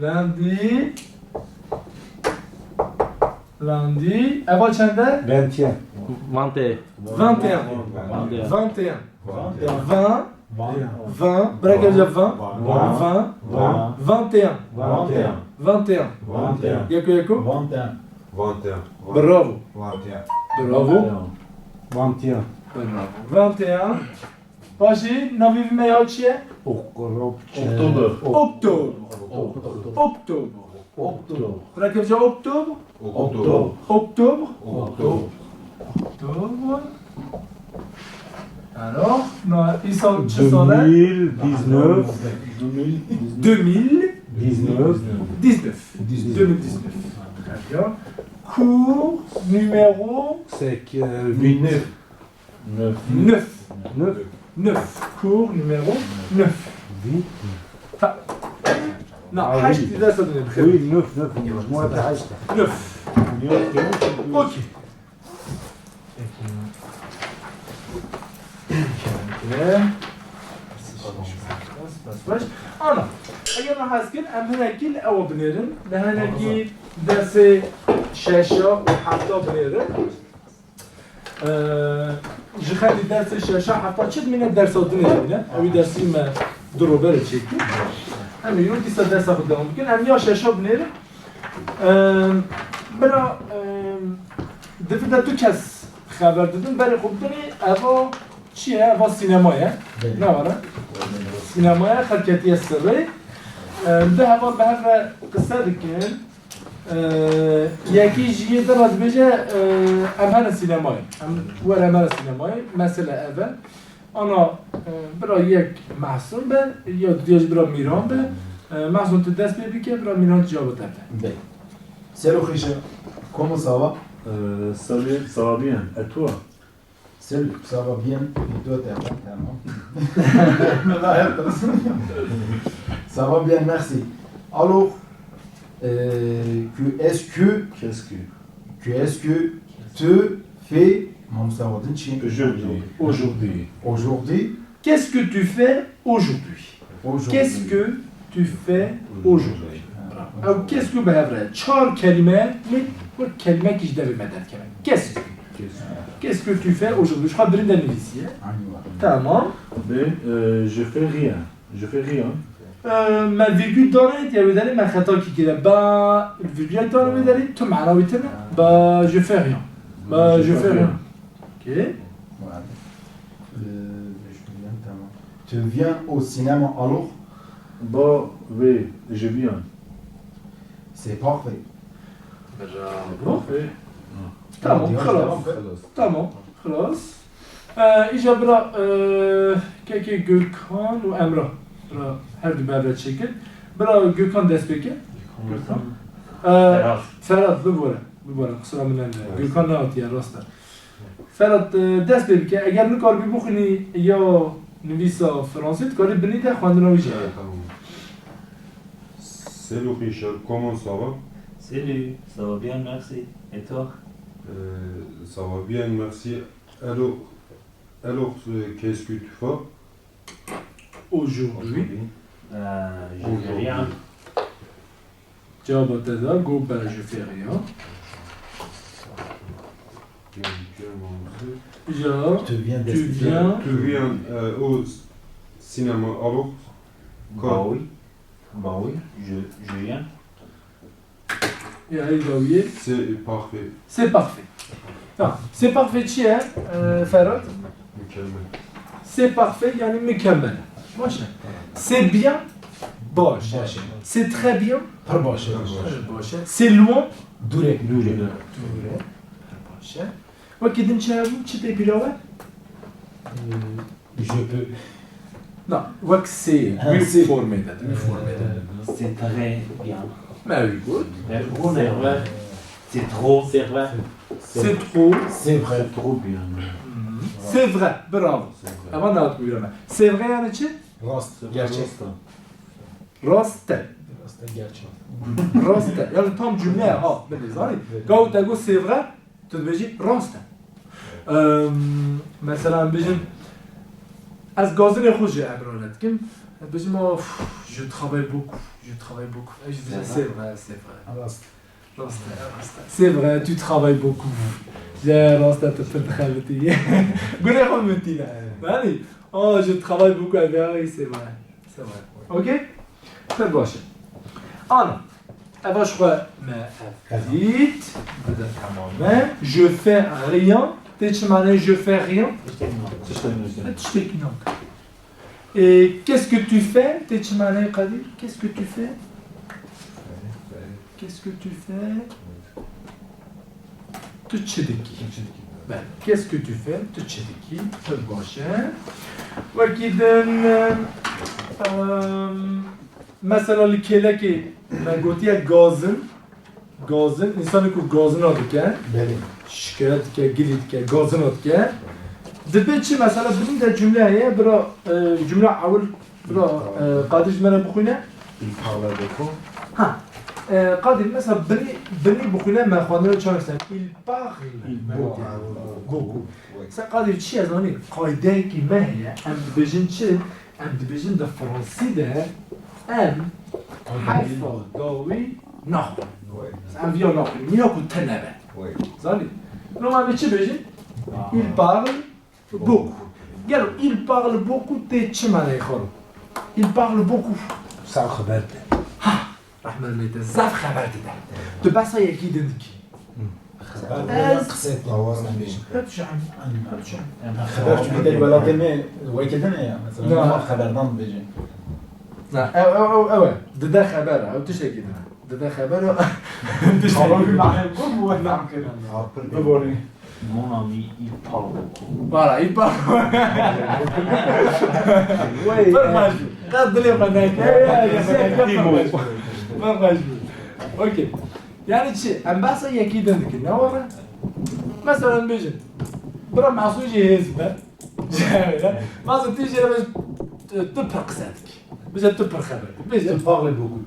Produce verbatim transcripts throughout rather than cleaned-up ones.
Lundi. Lundi. Eva çend e? Vingt et un. Vingt et un. Vingt et un. Vingt et un. Vingt et un. Vingt. Vingt. Bırak evde vingt. Vingt. Vingt. Vingt et un. Vingt et un. Vingt et un. Yeko yeko. Vingt et un. Vingt et un. Bravo. Vingt et un. Bravo. Vingt et un. Bravo. Vingt et un. Paşê, navê vî me ya çi ye? Oktober. Oktober. Oktober. Oktober. Oktober. Bırak evde oktober. Oktober. Oktober. Oktober. Oktober. Alors, na, îsal çi sal e? Deux mille dix-neuf. Deux mille dix-neuf. Dix-neuf. Deux mille dix-neuf. Très bien. Cours numéro cinq, euh, huit. Neuf. Neuf. Neuf. Neuf. Neuf. Cours numéro neuf. Huit. Ta-, non, ah, oui. Haşt dersa dinê. Oui, neuf, neuf. Moi, c'est haşt. Neuf. Neuf. Ok. Ana, eger me hez kir, em hinekî li ewa binêrin, li hinekî dersê şeşa û hefta binêrin. Ee, ji xelî dersê şeşa hefta çi dimîne, dersa dinê dimîne. Ewî dersî me du roberê çêkir. Em ê dîsa dersa xwe dewam bikin. Em ya şeşa binêrin. Ee, bira, ee, di vî de du kes xeber didin. Berê xwe bidinî, eva çi ye? Eva sînema ye. Belê. Ne var e? Sînema ye, xelketiye sirrê. Ee, du heval bi hev re qise dikin. Ee, yekî ji yê din re dibêje, ee, em herin sînemayê. Em were em herin sînemayê. Mesele ev e. Ana, ee, bira yek Mehsûn be, ya dudiya jî bira Mîran be. Ee, Mehsûn, tu dest pê bike, bira Mîran cevaba te bide. Bê. Salut Xîşe, comment ça va? Euh, salut, ça va bien. Et toi? Salut, ça va bien? Et toi, t'es bon, t'es bon. Ça va bien, merci. Alors, euh, que est-ce que, qu'est-ce que, que est-ce que tu fais, Mamoste Awadin, aujourd'hui. Aujourd'hui. Aujourd'hui. Qu'est-ce que tu fais aujourd'hui? Aujourd'hui. Qu'est-ce que tu fais aujourd'hui? Bravo. Ew qu'est-ce que bi hev re çar kelîme, lê wek kelîmekî ji devê me derkeve. Qu'est-ce que? Qu'est-ce que? Qu'est-ce que tu fais aujourd'hui? Ji xwe birîn de nivîsiye. Aynen. Tamam. Ben, euh, je fais rien. Je fais rien. Euh, me virgule dane, ya wê derê me xeta kî kire. Ba, virgule dane wê derê, tu mana wî tine. Ba, je fais rien. Ba, je fais rien. Ok. Voilà. Euh, je viens, tamam. Tu viens au cinéma alors? Ba, oui, je viens. C'est parfait. Bravo. Parfait. Tamam, hadi, hadi, xelas. Tamam, xelas. Tamam, xelas. Ee, îca bira, ee, kekê Gökhan û Emrah. Bira her du bi hev re çêkin. Bira Gökhan dest pê ke. Gökhan. Ee, Ferhat. Ferhat, bibore. Bibore, qisira min nende. Evet. Gökhan nehatiye, rast e. Ferhat, e, dest pê bike. Eger nikaribî bixwînî ya nivîsa fransî, dikarî binî de xwendina wî jî heye. Evet, tamam. Salut Richard, comment ça va? Salut, ça va bien, merci. Et toi? Euh, ça va bien, merci. Alors, alors, euh, qu'est-ce que tu fais? Aujourd'hui. Aujourd'hui. Euh, je fais rien. Aujourd'hui. Cevaba te da, go ben je fais rien. Bien, bien, bien. Îca, tu viens, tu viens, euh, au cinéma, alors, bah oui, bah oui, je, je viens. Ya, îca wî. C'est parfait. C'est parfait. Tamam. C'est parfait çi ye, e, Ferhat? Mükemmel. C'est parfait, yani mükemmel. Baş e. C'est bien. Baş e. Baş e. C'est très bien. Pir baş e. Pir baş e. C'est loin. Dûr e. Dûr e. Dûr e. Pir baş e. Wekî din çi hebû? Çi tê pîra we? Je peux. Na, wek c'est. Ha, wî c'est. Formê de, wî formê de. C'est très bien. Me wî got. C'est vrai. C'est trop. C'est vrai. C'est trop. C'est vrai. C'est trop bien. Mhm. C'est vrai. Bravo. C'est vrai. Evan ne hatırlıyorum ben. C'est vrai yani çi? Rast. Gerçek. Rast e. Rast e, gerçek. Rast e. Yani tam cümle ha. Belli zaten. Gau te got c'est vrai. Tu dibêjî rast e. Em, mesela em bêjin, ez gazinê xwe ji Emrane dikim. Dibêjim, oh, je travaille beaucoup, je travaille beaucoup. E, je dibêjim, c'est vrai, c'est vrai. Rast. Rast e, rast e. C'est vrai, tu travailles beaucoup. Ya, rast e, tu pir dixebitî. Gurê xwe min tîne. Yani, oh, je travaille beaucoup, eh bien, oui, c'est vrai. C'est vrai. Ok? Pir baş e. Ana, eva ji xwe me ev dît, bide temam e. Je fais rien. Tê çi mane je fais rien? Tiştekî nakim. Tiştekî nakim. Et qu'est-ce que tu fais? Tê çi mane Kadir? Qu'est-ce que tu fais? Qu'est-ce que tu fais? Tu çi dikî? Belê. Qu'est-ce que tu fais? Tu çi dikî? Pir baş e. Wekî din, em, mesela li kêlekê me gotiye gazin. Gazin, însanê ku gazina dike, Belê. Şikayet dike, gilî dike, gazina dike. Dibê çi mesela binî de cumle heye, bira, e, cumla ewil, bira, e, Qadir ji me re bixwîne. Il parle beaucoup. Ha. E, Qadir, mesela binî, binî bixwîne me xwendina çanak sen. Il parle beaucoup. Beaucoup. Sen Qadir çi ye zanî? Qaydeyekî me heye. Em dibêjin çi? Em dibêjin di fransî de em herfa dawî naxwin. Em viya naxwin. Mîna ku tune be. Zanî? Loma em ê çi bêjin? Il parle beaucoup. Gelo il parle beaucoup tê çi manayê xalo? Il parle beaucoup. Zaf xeber dide. Ha! Rehmet lê te, zaf xeber dide. Tu behsa yekî din dikî. Xeber Ez- dide, qisê dike. Awaz nebêjin. Hep şu an. Hep şu an. Xeber çünkü de welatê me wekî din e ya. Mesela, Ya. normal xeberdan dibêjin. Na, ew, ew, ew, ew e. Dide xeber, ew tiştekî din e. Dide xeber o. Xalo bir mane bu mu? Biborî. Mon ami, il parle beaucoup. Voilà, il parle. Wey. Pir xweş bû. Qet dilê xwe neke. Pir xweş bû. Pir xweş bû. Okey. Yani çi? Em behsa yekî din dikin, ne were? Mesela bêjin. Bira Mesûd jî hêz be. Mesela tu jê re bêj, tu, tu pir qise dikî. Bêje tu pir xeber dikî. Bêje. Tu parles beaucoup.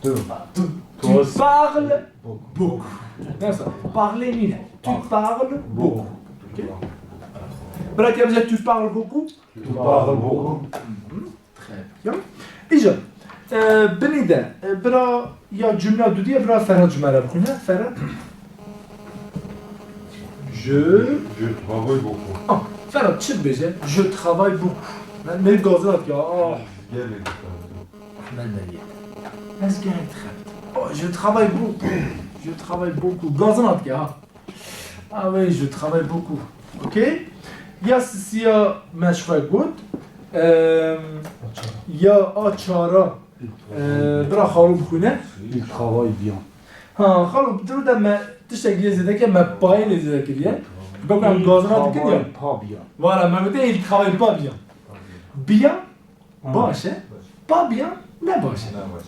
Tu, tu, tu parles beaucoup. Mesela, parler nîne. Tu parles beaucoup. Okey? Bira ke bêje tu parles beaucoup. Tu parles beaucoup. Hı hı. Très bien. Îcar, e, binî de, e, bira ya cumla dudiye bira Ferhat ji me re bixwîne. Ferhat. Je. Je travaille beaucoup. Ah, Ferhat çi dibêje? Je travaille beaucoup. Me, me gazina dikiya. Ah. Gelek dixebitî. Me neyê. Ez gelek dixebitî. Oh, je travaille beaucoup. Je travaille beaucoup. Gazina dikiya ha. Ah oui, je travaille beaucoup. Ok. Ya sisiya me ji xwe got. Ehm, ya a çara. Ehm, bira xalo bixwîne. Il travaille bien. Ha, xalo, tu de me tiştek lê zêde ke me payê lê zêde kiriye. Bek em gazina dikin ya. Il travaille pas bien. Voilà, me gote il travaille pas bien. Bien. Baş e. Pas bien, ne baş e. Ne baş.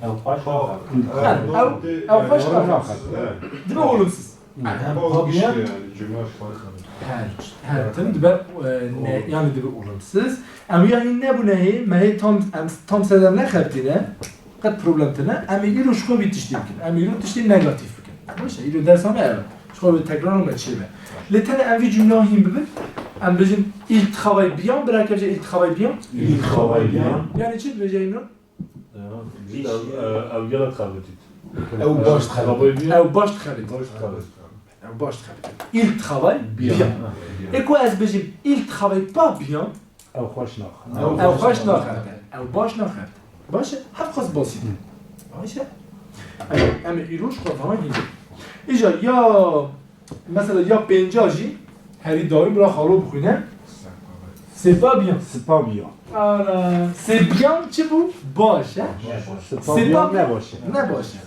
Ew xweş naxebite. Ha, ew, ew xweş naxebite. Dibe olumsuz. Hem pas bien. Her, her tim dibe, e, ne, yani dibe olumsuz. Em yani ne bu nehê, me hê tam, em tam seder nexebitîne, qet problem tine. Em ê îro ji xwe vî tiştî bikin. Em ê îro tiştî negatif bikin. Baş e, îro dersa me ev e. Ji xwe bi tekrar me çê be. Lê tenê em vî cumleya hîn bibin. Em bêjin, il travaille bien, bira kevce il travaille bien. Il travaille bien. Yani çi dibêje îmran? Ew, ew gela dixebitît. Ew baş dixebitît. Ew baş dixebitît. Baş dixebitît. Ew baş dixebitît. Il travaille bien. Bien. Ê ku ez bêjim, il travaille pas bien. Ew xweş naxebite. Ew xweş naxebite. Ew baş naxebite. Baş e? Hevqas basît e. Baş e? Em, em ê îro ji xwe vana hîn. Îcar ya, mesela ya pênca jî herî dawî bila xalo bixwîne. C'est pas bien. C'est pas bien. Ana, c'est bien çi bû? Baş e? C'est pas bien, ne baş e. Ne baş e.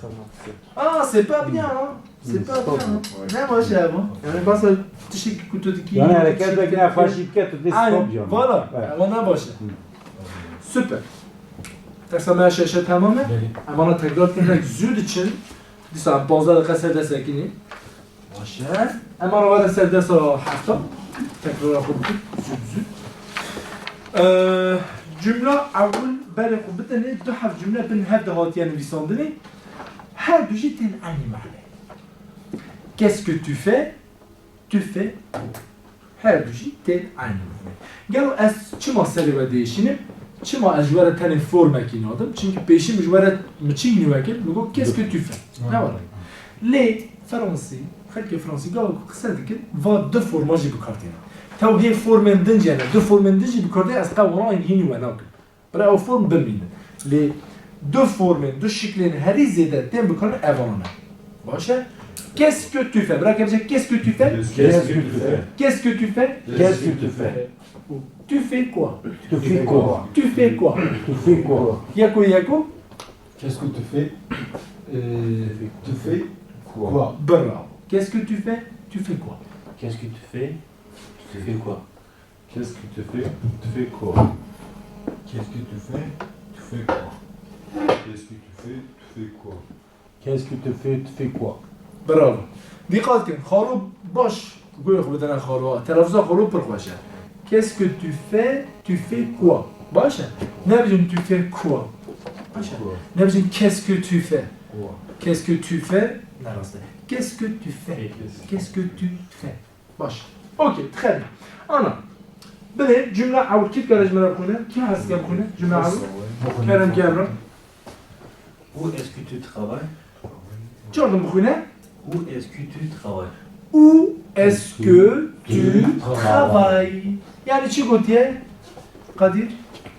Ah, c'est pas bien, hein. C'est pas bien, hein. Ne baş e ev. Yani basa tiştekî ku tu dikî. Yani hereket dikî, ne xweşî dike, tu dê stop yan. Voilà. Ev ne baş e. Süper. Dersa me şeşe tamam e. Em ana tekrar kirin, zû diçin. Dîsa em panzdeh deqe ser dest sekinî. Baş e. Em ana were ser dest heft. Tekrar xwe bikin. Zû zû. Ee, cumla ewil berê xwe bidinê, du heft cumle bin hev de hatiye nivîsandinê. Her du jî tên eynî mane. Qu'est-ce que tu fais? Tu fais. Her du jî tên eynî mane. Gelo ez çima serê we diêşînim? Çima ez ji we re tenê formekî nadim? Çimkî pêşî min ji we re min çi nû kir? Min got, "Qu'est-ce que tu fais?" Ne were. Lê Fransî, xelkê Fransî gava ku qise dikin, va du forma jî bi kar tîne. Tew hê formên din jî hene, du formên din jî bi kar tîne, ez qe wana hîn hînî we nakim. Bira ew form bimînin. Lê du formên, du şiklên herî zêde tên bikarin ev an e. Baş e? Qu'est-ce que tu fais? Bira ke bêje, "Qu'est-ce que tu fais?" Qu'est-ce que tu fais? Qu'est-ce que tu fais? Qu'est-ce que tu fais? Tu fais quoi? Tu fais quoi? Tu fais quoi? Tu fais quoi? Yeko, yeko. Qu'est-ce que tu fais? Euh, tu fais quoi? Bravo. Qu'est-ce que tu fais? Tu fais quoi? Qu'est-ce que tu fais? Tu fais quoi? Qu'est-ce que tu fais? Tu fais quoi? Qu'est-ce que tu fais? Tu fais quoi? Qu'est-ce que tu fais? Tu fais quoi? Qu'est-ce que tu fais? Tu fais quoi? Bravo. Dîqat kin, xalo baş guhê xwe bidine xalo. Telaffuza xalo pir xweş e. Qu'est-ce que tu fais? Tu fais quoi? Baş e. Nebijin tu fais quoi? Baş e. Quoi? Nebijin qu'est-ce que tu fais? Quoi? Qu'est-ce que tu fais? Ne rast e. Qu'est-ce que tu fais? Qu'est-ce que tu fais? Baş. Okey, très bien. Ana. Bilê cümle ewil kî dikare ji me re bixwîne? Kî hez dike bixwîne? Cümle ewil. Kerem, kerem. Où est-ce que tu travailles? Çawa din bixwîne? Où est-ce que tu travailles? Où est-ce que tu travailles? Yani çi gotiye? Kadir,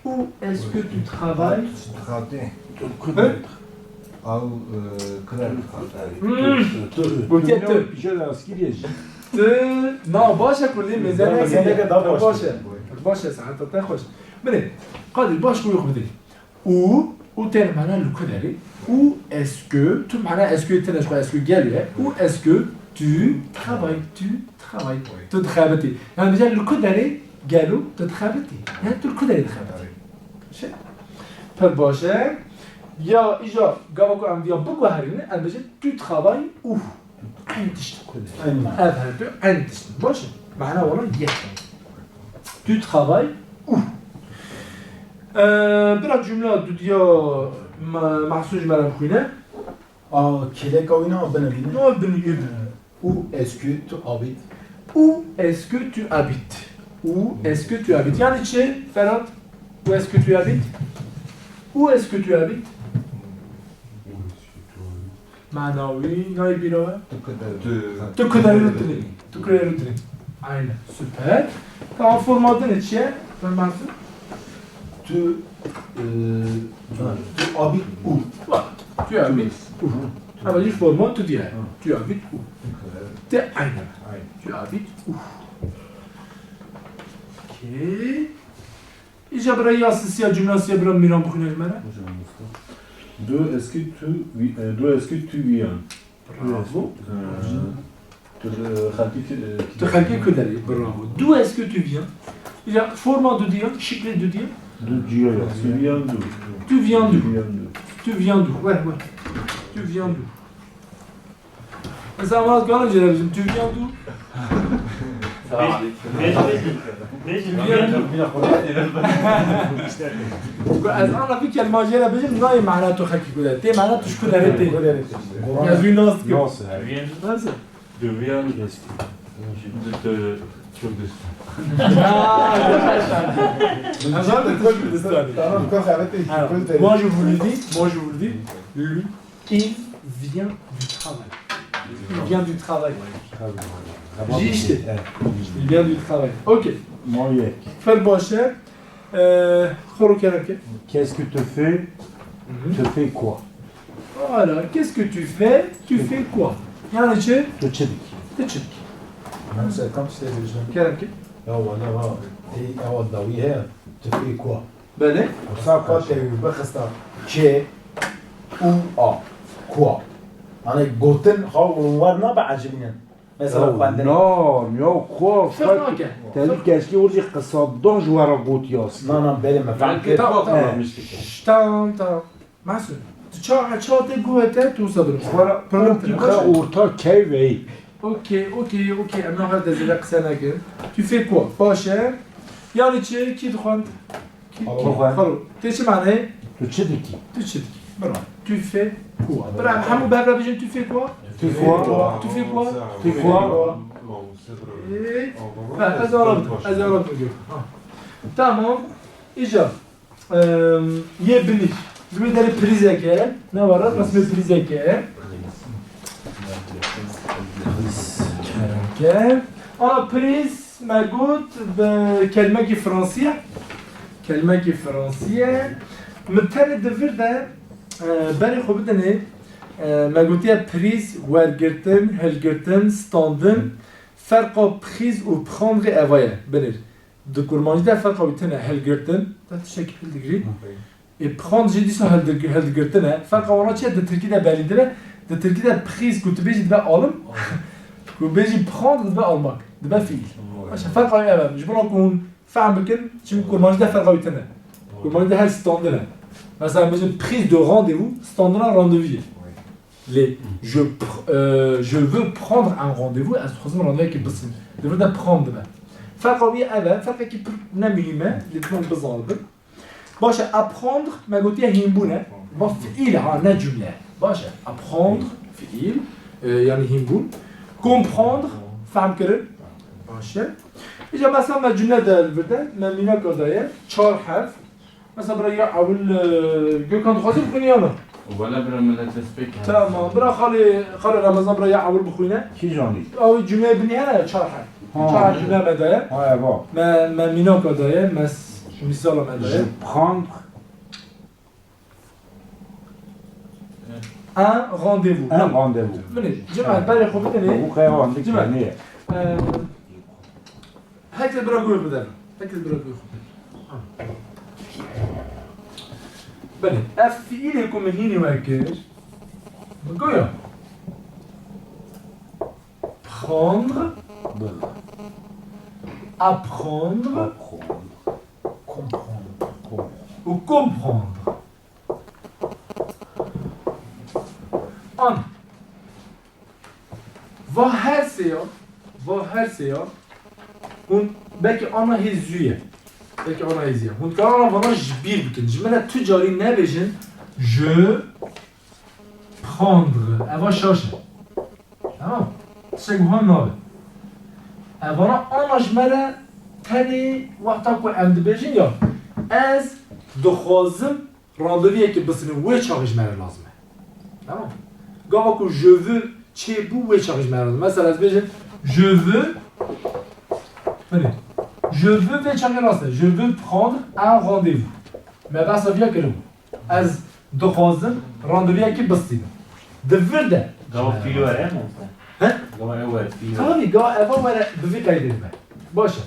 où est-ce que tu travailles? Dixatê. He? Ew, e, kiler dixatê. Hmm. Gotiye tu. Pîşe de askeriye jî. Tu, na, baş e, kulî mêzene. Mêzene daha baş. Baş e. Baş e, saeta te xweş. Binê, Kadir, baş goyê xwe bidê. Û, û tê mana li ku derê? Où est-ce que, tu mana est-ce que tine ji xwe est-ce que gel e? Où est-ce que tu travailles, tu travailles? Tu dixebitî. Yani dibêje li ku derê gelo tu dixebitî? Yani tu li ku derê dixebitî? Şey, pir baş e. Ya îja gava ku em viya biguherînin, em bêjin tu travailles où? Eyn tişt. Eyn. Ev her du eyn tişt. Baş e. Mana wana yek e. Tu travailles où? Ee, bira cümla dudiya Ma-, Mahsun ji me re bixwîne. A, kêleka wî ne, binivîne. No, binivîne. Où est-ce que tu habites? Où est-ce que tu habites? Où est-ce que tu habites? Yani çi, Ferhat? Où est-ce que tu habites? Où est-ce que tu habites? Mana wî nayê bîra we? Tu ku derê. Tu ku derê rûtinî. Tu ku derê rûtinî. Aynen. Süper. Tamam, forma din çi ye? Ben Mahsun. Tu, e, tu habites où? Bak, tu habites où? Ama ilk forma tu diye. Tu habites où? Te aynen. Aynen. Tu habites où? Okey. Îca bira ya sisiya cümlesiya bira Mîran bixwîne ji me re. Hocam, d'où est-ce que tu vi-, e, d'où est-ce que tu viens? Bravo. E, tu, e, xelkê, e, tu xelkê ku derê? Bravo. D'où est-ce que tu viens? Îca forma dudiya, şiklê dudiya. D'où tu viens? Tu viens d'où? Tu viens d'où? Tu viens d'où? Tu viens d'où? Ouais, ouais. Tu viens d'où? Ez ama ez ganim jê re bijim, tu viens d'où? Selam aleyküm. Bêjin, bêjin. Bêjin, tu viens d'où? Ez ana vî kelima jê re bijim, nayê mana tu xelkî ku derê. Tê mana tu ji ku derê tê. Ez wî nas dikim. Nasıl? Tu viens d'où? Nasıl? Tu viens d'où? De, de Kurdistan. Ha, ez ana Kurdistan. Tamam, kos evet. Moi je vous le dis, moi je vous le dis, lui, Il vient du travail. Il vient du travail. Jî işte. Il vient du travail. Okey. Pir baş e. Ee, xolo kerem ke. Qu'est-ce que tu fais? Tu fais quoi? Voilà. Qu'est-ce que tu fais? Tu fais quoi? Yani çi? Tu çi dikî? Tu çi dikî? Ben c'est comme si c'était... Kerem ke. Ya wala va. Ey, ewa dawî heye. Tu fais quoi? Belê. Wisa xwe tevî bixista çê û a. Kua. Yanî gotin xwe û war nabe ecibînin. Mesela xwendin. Na, ya kua. Ferq nake. Te dî keşkî wir jî qisadan ji we re gotiya. Na, na, belê me fehm kir. Tamam, tamam. Tamam, tamam. Mahsun, tu ça, ça te goûte, tu ça de. Xwe re pir orta keyf e. Okey, okey, okey. Em naha de zêde qise nekin. Tu fais quoi? Baş e. Yani çi? Kî dixwend? Kî, kî? Xalo. Tê çi mane? Tu çi dikî? Tu çi dikî? Bravo. Tu fais quoi? Bravo. Hemû berra bijin, tu fais quoi? Tu fais quoi? Tu fais quoi? Tu fais quoi? Ee, ha, ez ara bidim. Ez ara bidim. Ha. Tamam. Îca. Em, yê binî. Li wê derê prîzeke, ne were, resmê prîzeke. Keremke. Ana prîz, me got, bi kelimekî fransî ye. Kelimekî fransî ye. Min tenê di vir de, e, berê xwe bidinê, e, me gotiye prîz, wergirtin, hilgirtin, standin. Ferqa prise û prendre eva ye. Binêr. Di kurmancî de ferqa wî tune, hilgirtin, te tiştekî hildikirî. Ê, prendre jî dîsa hildir-, hildigirtin e. Ferqa wana çi ye? Di tirkî de belî dibe. Di tirkî de prise ku tu bêjî dibe alım. Ku bêjî prendre dibe almak. Dibe fiil. Baş e, ferqa wî ev e. Ji bo ku hûn fehm bikin, çimkî kurmancî de ferqa wî tune. Kurmancî de her standin e. Mesela bêjin prise de rendez-vous, standina randevûyê. Lê je pr-, e, je veux prendre un rendez-vous, ez dixwazim randevûyekê bisînim. Di vir de prendre dibe. Ferqa wî ev e, ferqekî pir ne muhîm e, lê dixwazim bizanibin. Baş e, apprendre, me gotiye hînbûn e. Va fiîl ha, ne cumle. Baş e, apprendre, fiîl, e, yanî hînbûn. Comprendre, fehm kirin. Baş e. Îca mesela me cumle de li vir de, me mînaka daye, çar herf. Mesela bira ya ewil, e, Gökhan dixwazî bixwînî ya na? Wele bira millet dest pê kir. Tamam, bira xalê, xalê Ramazan bira ya ewil bixwîne. Kîjan dî? Ew cumleyê binî hene ya, çar herf. Ha. Çar cumle me daye. Ha, eva. Me, me mînaka daye, me s-, mîsala me daye. Je prends un rendez-vous. Un rendez-vous. Binê, cima, berê xwe bidinê. Bu xeya andik. Cima. Ee, Heke bira guh bide. Heke bira guh bide. Belê, ev fiîlê ku min hînî we kir, min goya. Prendre, apprendre, comprendre, û comprendre. An. Va her sêya, va her sêya, hûn belkî ana hê zû ye. Belkî ana hê zû ye. Hûn dikarin ana vana ji bîr bikin. Ji min re tu carî nebêjin, je prendre. Eva şaş e. Tamam. Tiştek wiha nabe. Evana ana ji me re tenê wexta ku em dibêjin ya, ez dixwazim randevûyekê bisînim, wê çaxê ji me re lazim e. Tamam. Gava ku je veux çêbû, wê çaxê ji me re lazim e. Mesela ez bêjim, je veux, binê, je veux vê çaxê rast e. Je veux prendre un rendez-vous. Me behsa viya kiribû. Ez dixwazim randevûyekê bistînim. Di vir de. Gava fiîl were, mamoste? He? Gava ew were, fiîl were. Tabii, gava eva were, bi vî qeydê dibe. Baş e.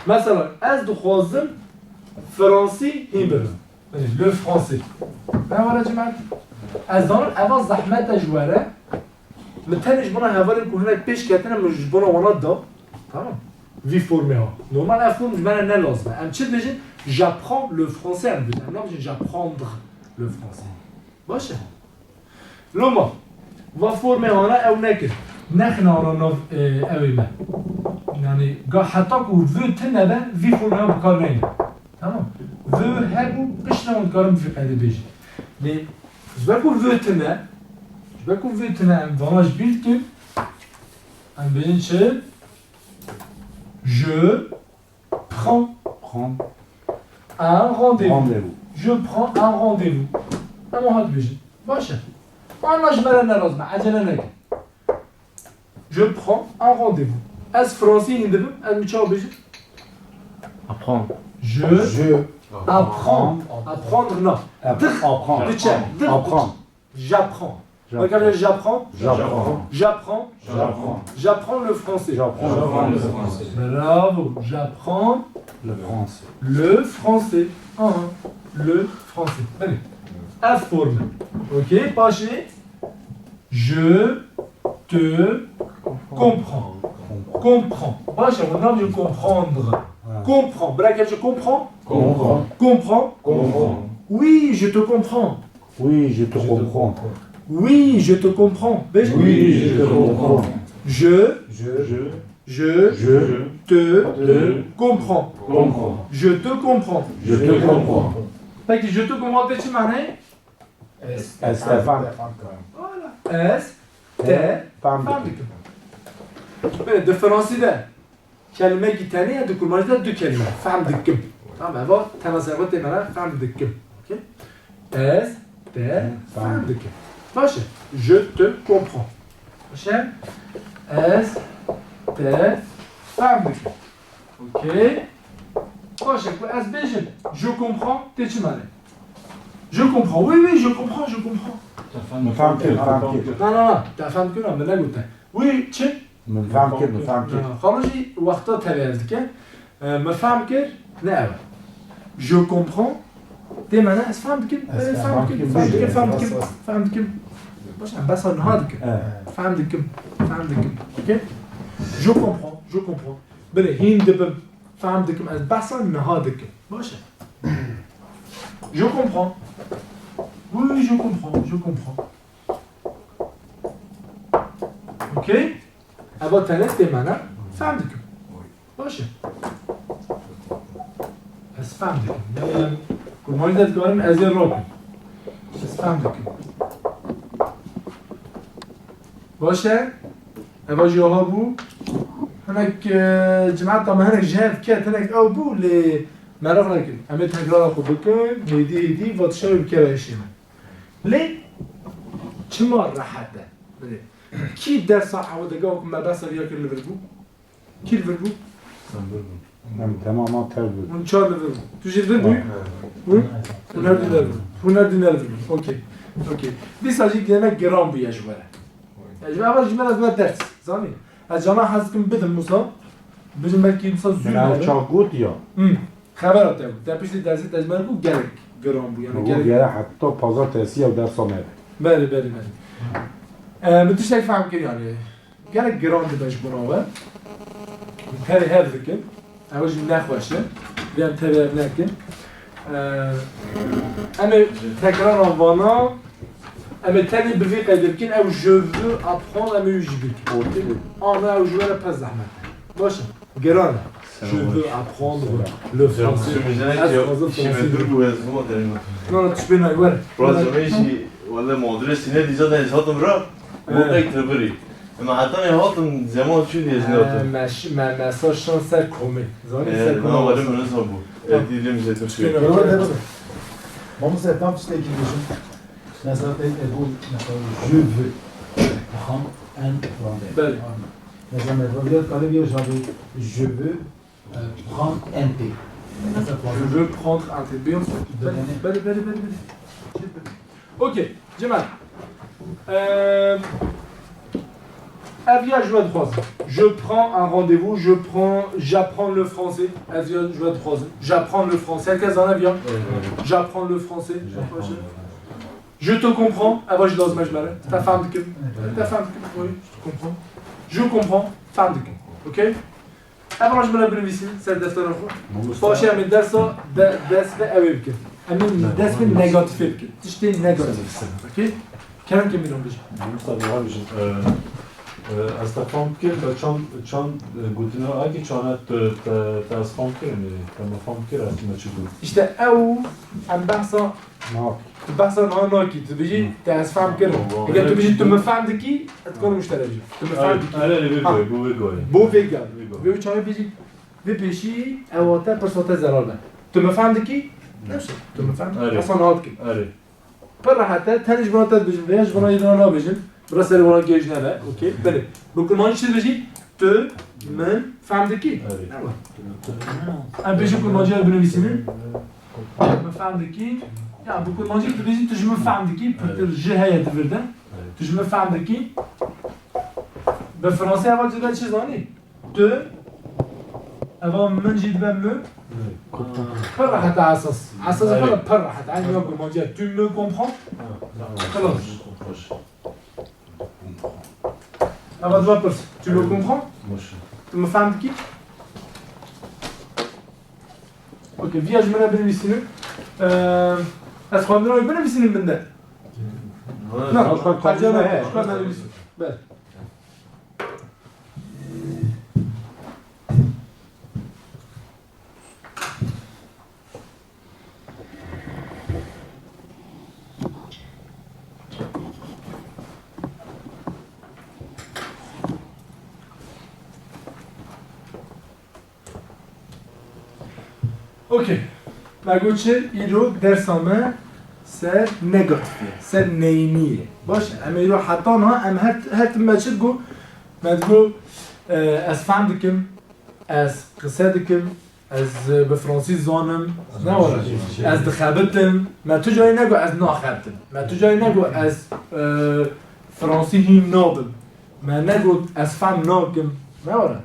Mesela, ez dixwazim fransî hîn bibim. Binê, le français. Ne were cemaat? Ez zanim eva zehmet e ji were. Min tenê ji bona hevalên ku hinek pêş ketine, min ji bona wana da. Tamam. Vî formê ha. Normal ev form ji me re ne lazim e. Em çi dibêjin? J'apprends le français em dibêjin. Em nabêjin j'apprendre le français. Baş e. Loma, va formê wana ew nekir. Nexine wana nav, e, ewê me. Yani, ga heta ku veux tune be, vî formê wan bi kar neyne. Tamam. Veux hebû, piştre hûn dikarin bi vî qeydê bêjin. Lê, ji ber ku veux tune, ji ber ku veux tune em vana ji bîr dikin, em bêjin çi? Je prends Prendre un rendez-vous. Rendez-vous. Je prends un rendez-vous. Em wiha dibêjin. Baş e. Ana ji me re ne lazim e. Ecele nekin. Je prends un rendez-vous. Ez fransî hîn dibim. Ez min çawa bêjim? Apprendre. Je Je apprends. Apprendre na. Apprendre. Dix. Diçe. Dix. Apprendre. J'apprends. J'apprends. Regarde, j'apprends. J'apprends. J'apprends. J'apprends. J'apprends le français. J'apprends le français. Bravo. J'apprends le français. Le français. Aha. Le français. Allez. Ev forme. Ok. Paşê. Je te comprends. Comprends. Baş e, hûn nabêjin comprendre. Ha. Comprends. Bira kevçe comprends. Comprends. Comprends. Comprends. Oui, je te comprends. Oui, je te comprends. Oui, je te comprends. Bêjin. Oui, je te comprends. Je, Je, je, je te te comprends. Comprends. Je te comprends. Je te comprends. Peki, je te comprends te çi mane? Ez te fam. Voilà. Ez te Te fam fam dikim. Belê, di fransî de kelimekî tenê ye, di kurmancî de du kelîme. Fehm dikim. Tamam, eva, tenaseba tê me re, fehm dikim. Okey? Ez te fehm dikim. Baş e. Je te comprends. Baş e. Ez te fehm dikim. Okey. Baş e, ku ez bêjim, je comprends, tê çi mane? Je comprends. Oui, oui, je comprends, je comprends. Min fehm kir, fehm kir. Na, na, na. Te fehm kir, min negote. Oui, çi? Min fehm kir, min fehm kir. Ha, xalo jî wexta tevê ez dike. E, min fehm kir, ne ew e. Je comprends. Tê me ne, ez fehm dikim. Ez fehm dikim, fehm dikim, fehm dikim, fehm dikim. Baş, em behsa niha dikim. Fehm dikim, fehm dikim. Okey? Je comprends, je comprends. Belê, hîn dibim, fehm dikim, ez behsa niha dikim. Baş e. Je comprends. Oui, oui, je comprends, je comprends. Okey? Eva tenê tê me ne? Fehm dikim. Baş e. Ez fehm dikim. Yani, kurmancî de dikarim ez ê rakim. Ez fehm dikim. Baş e. Eva jî aha bû. Hinek, e, cemaeta me hinek ji hev ket, hinek ew bû, lê meraq nekin. Em ê tekrara xwe bikin, hêdî hêdî, vatişa wê bikeve hişê me. Lê çima rehet e? Belê. Kî dersa ew de gava ku me behsa vîya kir li vir bû? Kî li vir bû? Em temaman tev bûn. Hûn çar li vir bûn. Tu jî li vir bû? Hûn? Hûn her du ne li vir bûn. Hûn her du ne li vir bûn. Okey. Okey. Dîsa jî gelek giran bûye ji we re. Ya ji me, eva ji me re ders. Zanî? Ez cana hez dikim bidim wisa. Bijim belkî wisa zû Bina nabe. Çax got ya. Hmm. Xebera te bû. Te piştî dersê te ji me re got gelek giran bû. Yani Got gelek. Gere heta pazartesi ya dersa me be. Belê, belê, belê. Ee, min tiştek fehm kir yani. Gelek giran dibe ji bona we. Min tevê hev dikin. Ew jî nexweş e. Vê em tevê hev nekin. Ee, em ê tekrara vana, em ê tenê bi vî qeydê bikin, ew je veux apprendre, em ê wî jî bikin. Okey. Ana ew ji we re pir zehmet e. Baş e. Giran e. Je veux apprendre le français. Ez dixwazim fransî bibim. Non, non, tu peux pas, were. Rast me jî, wele modrê sîne dîza de ez hatim ra, bu Evet. Pek tiribirî. Ema heta me hatim, zeman çû diye ez Ee, nehatim. Me, me, me sar şan ser komê. Zanî Ee, ser komê. Na wele min niza bû. Tamam. Ee, dîlim zêtin suyu. Tamam. Mamoste, tam tiştekî bêjim. Mesela, te, e, bu, mesela, je veux prendre un rendez-vous. Belê. Mesela, me vê kalê vê je veux, euh, prendre un thé. Mesela, Je veux prendre un thé. Bien sûr. Belê, belê, belê, belê, belê. Okey, Cemal. Ee, Ev ya ji we dixwazim. Je prends un rendez-vous, je prends, j'apprends le français. Ev ya ji we dixwazim. J'apprends le français. Her kes zane ev ya? Evet, evet. J'apprends le français. J'apprends le français. Je te comprends. Ev jî lazim e ji me re. Te fehm dikim. Evet. Te fehm dikim. Oui, je te comprends. Je comprends. Fehm dikim. Okey? Ev ji me re binivîsînin ser deftera xwe. Mamoste. Paşê em ê dersa de, dest bi ew ê bikin. Em ê dest bi negatîfê bikin. Tiştê negatîf. Okey? Kerem ke min bêje. Mamoste, dua bijin. Ee, e, ez te fam kir, be çand, çand, e, gotinê akî çane te, te, te ez fam kir, em ê, te me fam kir, ez me çi got. Îşte ew em behsa Niha. Tu behsa niha nakî, tu dibêjî, Hı. Te ez fehm kirim. Hı. Eger tu bêjî, tu min fehm dikî, ez dikarim ji te re bêjim. Tu min fehm dikî. Erê, erê, erê, Ha. Bo vê gayê. Bo vê gayê. Vê gayê. Vê çaxê bêjî, vê pêşî, ewa te, pirsa te zelal be. Tu min fehm dikî? Hı. Neyse, tu min fehm. Erê. Hesa niha dikî. Erê. Pir rehet e, tenê ji bona te dibêjim, vêya ji bona yê dina nabêjim. Bira serê wana gêj nebe, okey. Belê. Bi kurmancî çi dibêjî? Tu min fehm dikî? Erê. Ewa. Em pêşî kurmancî re binivîsînin. Min fehm dikî? Ya, bi kurmancî dibêjî tu ji min fehm dikî, Erê. Pitir ji heye di vir de. Erê. Tu ji min fehm dikî? Bi fransî eva dibe çi zanî? Tu, eva min jî dibe mi? Pir rehet e esas. Esas Erê. Pir, pir rehet e. Eynî ya kurmancî ye. Tu me comprends? Ha, tamam. Xilas. Xweş. Eva dibe pirs. Tu me comprends? Baş e. Tu me fehm dikî? Okey, viya ji min re binivîsînin. Eee, ez xwendina wî binivîsînim min de. Ha, Na, tamam. Hecem e, ji xwe binivîsînim. Ber. Okey. Me got çi? Îro dersa me ser negatifê, ser neyîniyê. Baş, em ê îro heta niha em her, her tim me çi digot? Me digot, e, ez fehm dikim, ez qise dikim, ez, e, bi fransî zanim, ne were? Ez dixebitim. Me tu carî nego ez naxebitim. Me tu carî nego ez, e, fransî hîn nabim. Me negot ez fehm nakim. Ne were?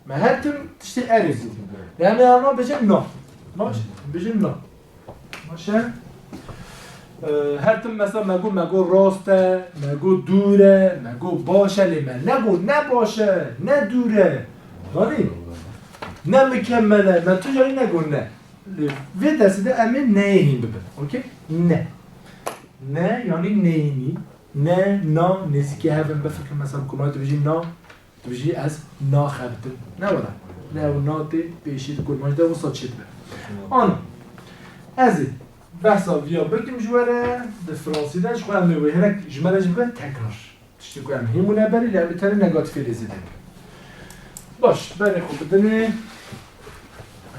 Me her tim tiştê erê got. Lê em ê ana bêjin na. Baş, bêjin na. Baş e? Ee, her tim mesela me got, me got rast e, me got dûr e, me got baş e, lê me negot ne baş e, ne dûr e. Zanî? Ne mükemmel e, me tu carî negot ne. Lê vê dersê de em ê neyê hîn bibin. Okey? Ne. Ne, yanî neyînî. Ne, na, nêzîkî hev in, bifikir mesela bi kurmancî dibêjî na, dibêjî ez naxebitim. Ne were? Ne û na tê pêşî di kurmancî de wisa çêdibe. Ana, ez ê behsa viya bikim ji we re, di fransî de ji xwe em ê wê hinek ji me re jî bibe tekrar. Tiştê ku em hîn bûne berî, lê em ê tenê negatîfê lê zêde bikin. Baş, berê xwe bidinê.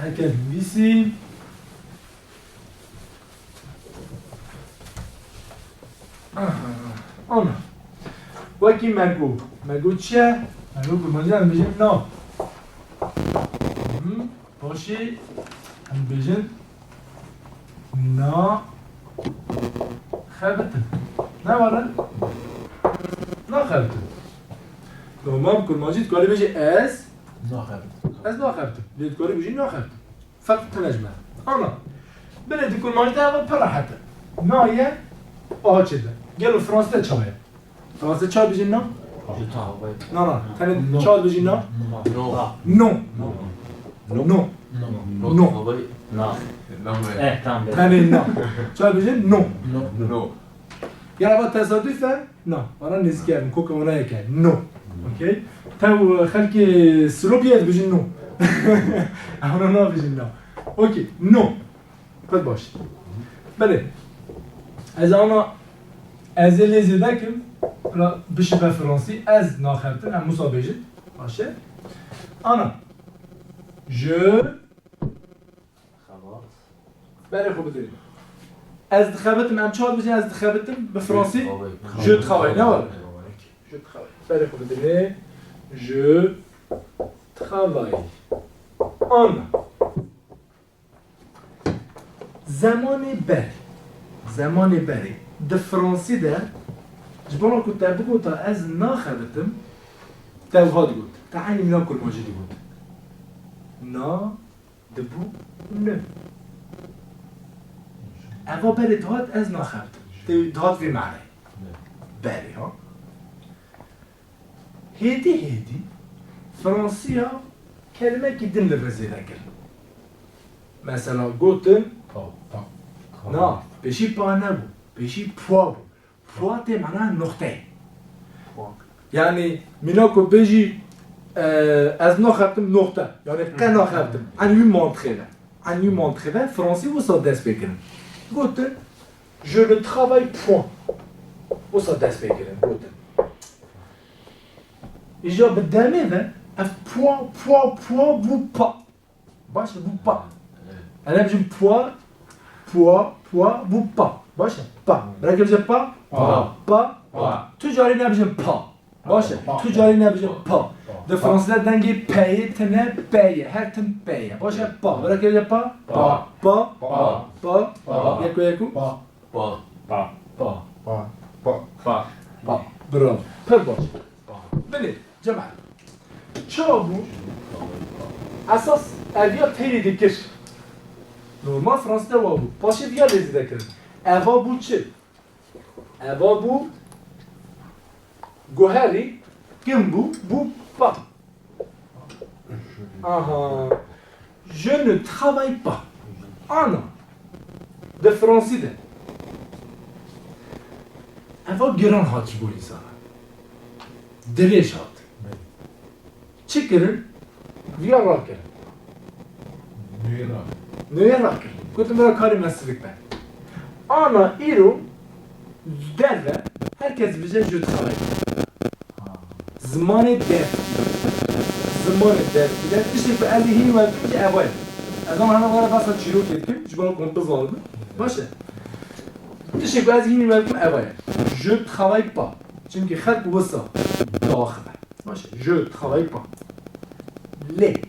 Herkes nivîsî. Aha, ana. Wekî me got. Me got çi ye? Me got kurmancî em bêjin na. Hı, paşê em bêjin na xebitin. Ne were? Na xebitin. Normal kurmancî dikarî bêjî ez naxebitim. Ez naxebitim. Lê dikarî bêjî naxebitim. Feqet tune ji me. Ana. Belê di kurmancî de ev pir rehet e. Na ye, aha çêdibe. Gelo fransî de çawa ye? Fransî çawa dibêjin na? Na, na. Tenê çawa dibêjin na? No. No. No. No. No. Na. Eh, tamam. Tenê na. Çawa dibêjin? No. No. Gel eva tesadüf e? Na, vana nêzîkî ye, koka wana yek e. No. Okey? Tew, e, xelkê Silopiyê dibêjin no. Ewna nabêjin na. Okey, no. Pir baş. Belê. Ez ana, ez ê lê zêde kim, ra-, bişibe fransî, ez naxebitim, em wisa bêjin. Baş e? Ana. Je Berê xwe bidirî. Ez dixebitim, em çawa dibêjin ez dixebitim? Bi fransî? Je travaille, ne were? Je travaille. Berê xwe bidirî. Je travaille. Ana. Zemanê berê. Zemanê berê. Di fransî de, ji bona ku te bigota ez naxebitim, te wiha digot. Te eynî mîna kurmancî digot. Na Dibû ne. Eva berê dihat ez naxebitim. Tê dihat vê manayê. Berê, ha. Hêdî hêdî Fransiya kelimekî din li vir zêde kirin. Mesela gotin pa, pa, pa. Na, pêşî pa nebû. Pêşî pua bû. Pua tê mana noxteyê. Yanî mîna ku bêjî, e, ez naxebtim noxte. Yanî qe naxebtim. Enî wî mantiqê ve. Enî wî mantiqê ve Fransî wisa dest pê kirin. Gotin, je ne travaille point. Wisa dest pê kirin, gotin. Îja bi demê ve ev pua, pua, pua bû pa. Baş e, bû pa. Evet. Em ê bijin pua, pua, pua, bû pa. Baş e, pa. Belkî bijin pa? Pa. Pa. Pa. Tu carî nebijin pa. Baş e, pa, tu carî nebijin pa. Pa. Di fransî de dengê p'yê tune p ye. Her tim p ye. Baş e, pa. Belkî bijin pa? Pa. Pa. Pa. Pa. Pa. Pa. Yeko, yeko. Pa. Pa. Pa. Pa. Pa. Pa. Pa. Bravo. Pir baş. Belê, cemaet. Çawa bû? Esas ev ya têrî dikir. Normal Fransî de wa bû. Paşê viya lê zêde kirin. Eva bû çi? Eva bû guherî, kim bû? Bû pa. Aha. Je ne travaille pas. Ana. Di fransî de. Eva giran hat ji bo însana. Dirêj hat. Çi kirin? Viya rakirin. Nûyê rakirin. Nûyê rakirin. Gotin, "Bira karê me silik be." Ana îro derve her kes dibêje je travaille. Zimanê dev. Zimanê dev. Dev tiştê ku ez ê hîn we bikim jî eva ye. Ez ama hema were behsa çîrokê dikim, ji bo ku hûn bizanibin. Baş e. Tiştê ku ez hînî me dikim, eva ye. Je travaille pas. Çimkî xelk wisa diaxive. Baş e. Je travaille pas. Lê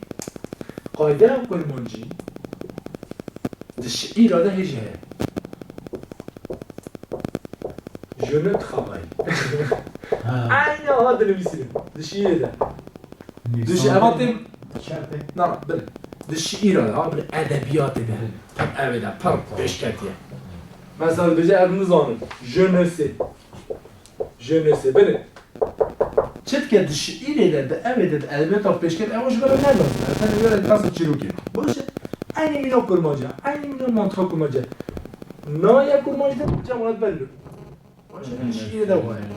qaydeya kurmancî di şiîra de hê jî heye. Je ne travaille. Ha. Eynî aha dinivîsînim. Di şiîrê de. Di şi-, eva tên, na, na, bilê. Di şiîra de, ha, bilê edebiyatê de. Bilê. Ev ê de pir pêşketiye. Mesela dibêje, ez nizanim. Je ne sais. Je ne sais. Bilê. Çitke di şiîrê de, di evê de, di edebiyata pêşket, ew ji ber ne lazim. Ev tenê were behsa çîrokê. Baş e. Eynî mîna kurmanca, eynî mîna mantıqa kurmanca. Naye kurmanc de cemaat belli. Baş e, şiîrê de wayê.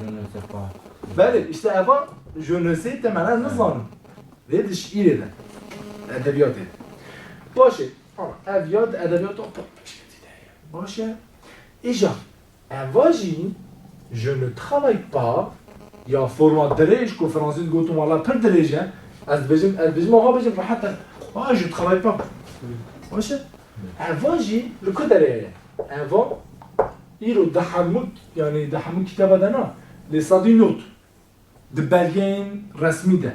Je ne sais pas. Belê, işte eva je ne sais temelen nizanim. Vê di şiîrê de. Edebiyatê de. Baş e. Ama ev ya di edebiyata pêşketî de heye. Baş e. Îja, eva jî je ne travaille pas ya forma dirêj ku fransî digotin wala pir dirêj e. Ez dibêjim, ez dibêjim, aha bêjim rehet e. Ah, je travaille pas. Baş e. Eva jî li ku derê ye? Eva îro di hemû, yanî di hemû kitaba de na, lê ça dit note. Di belgeyên resmî de,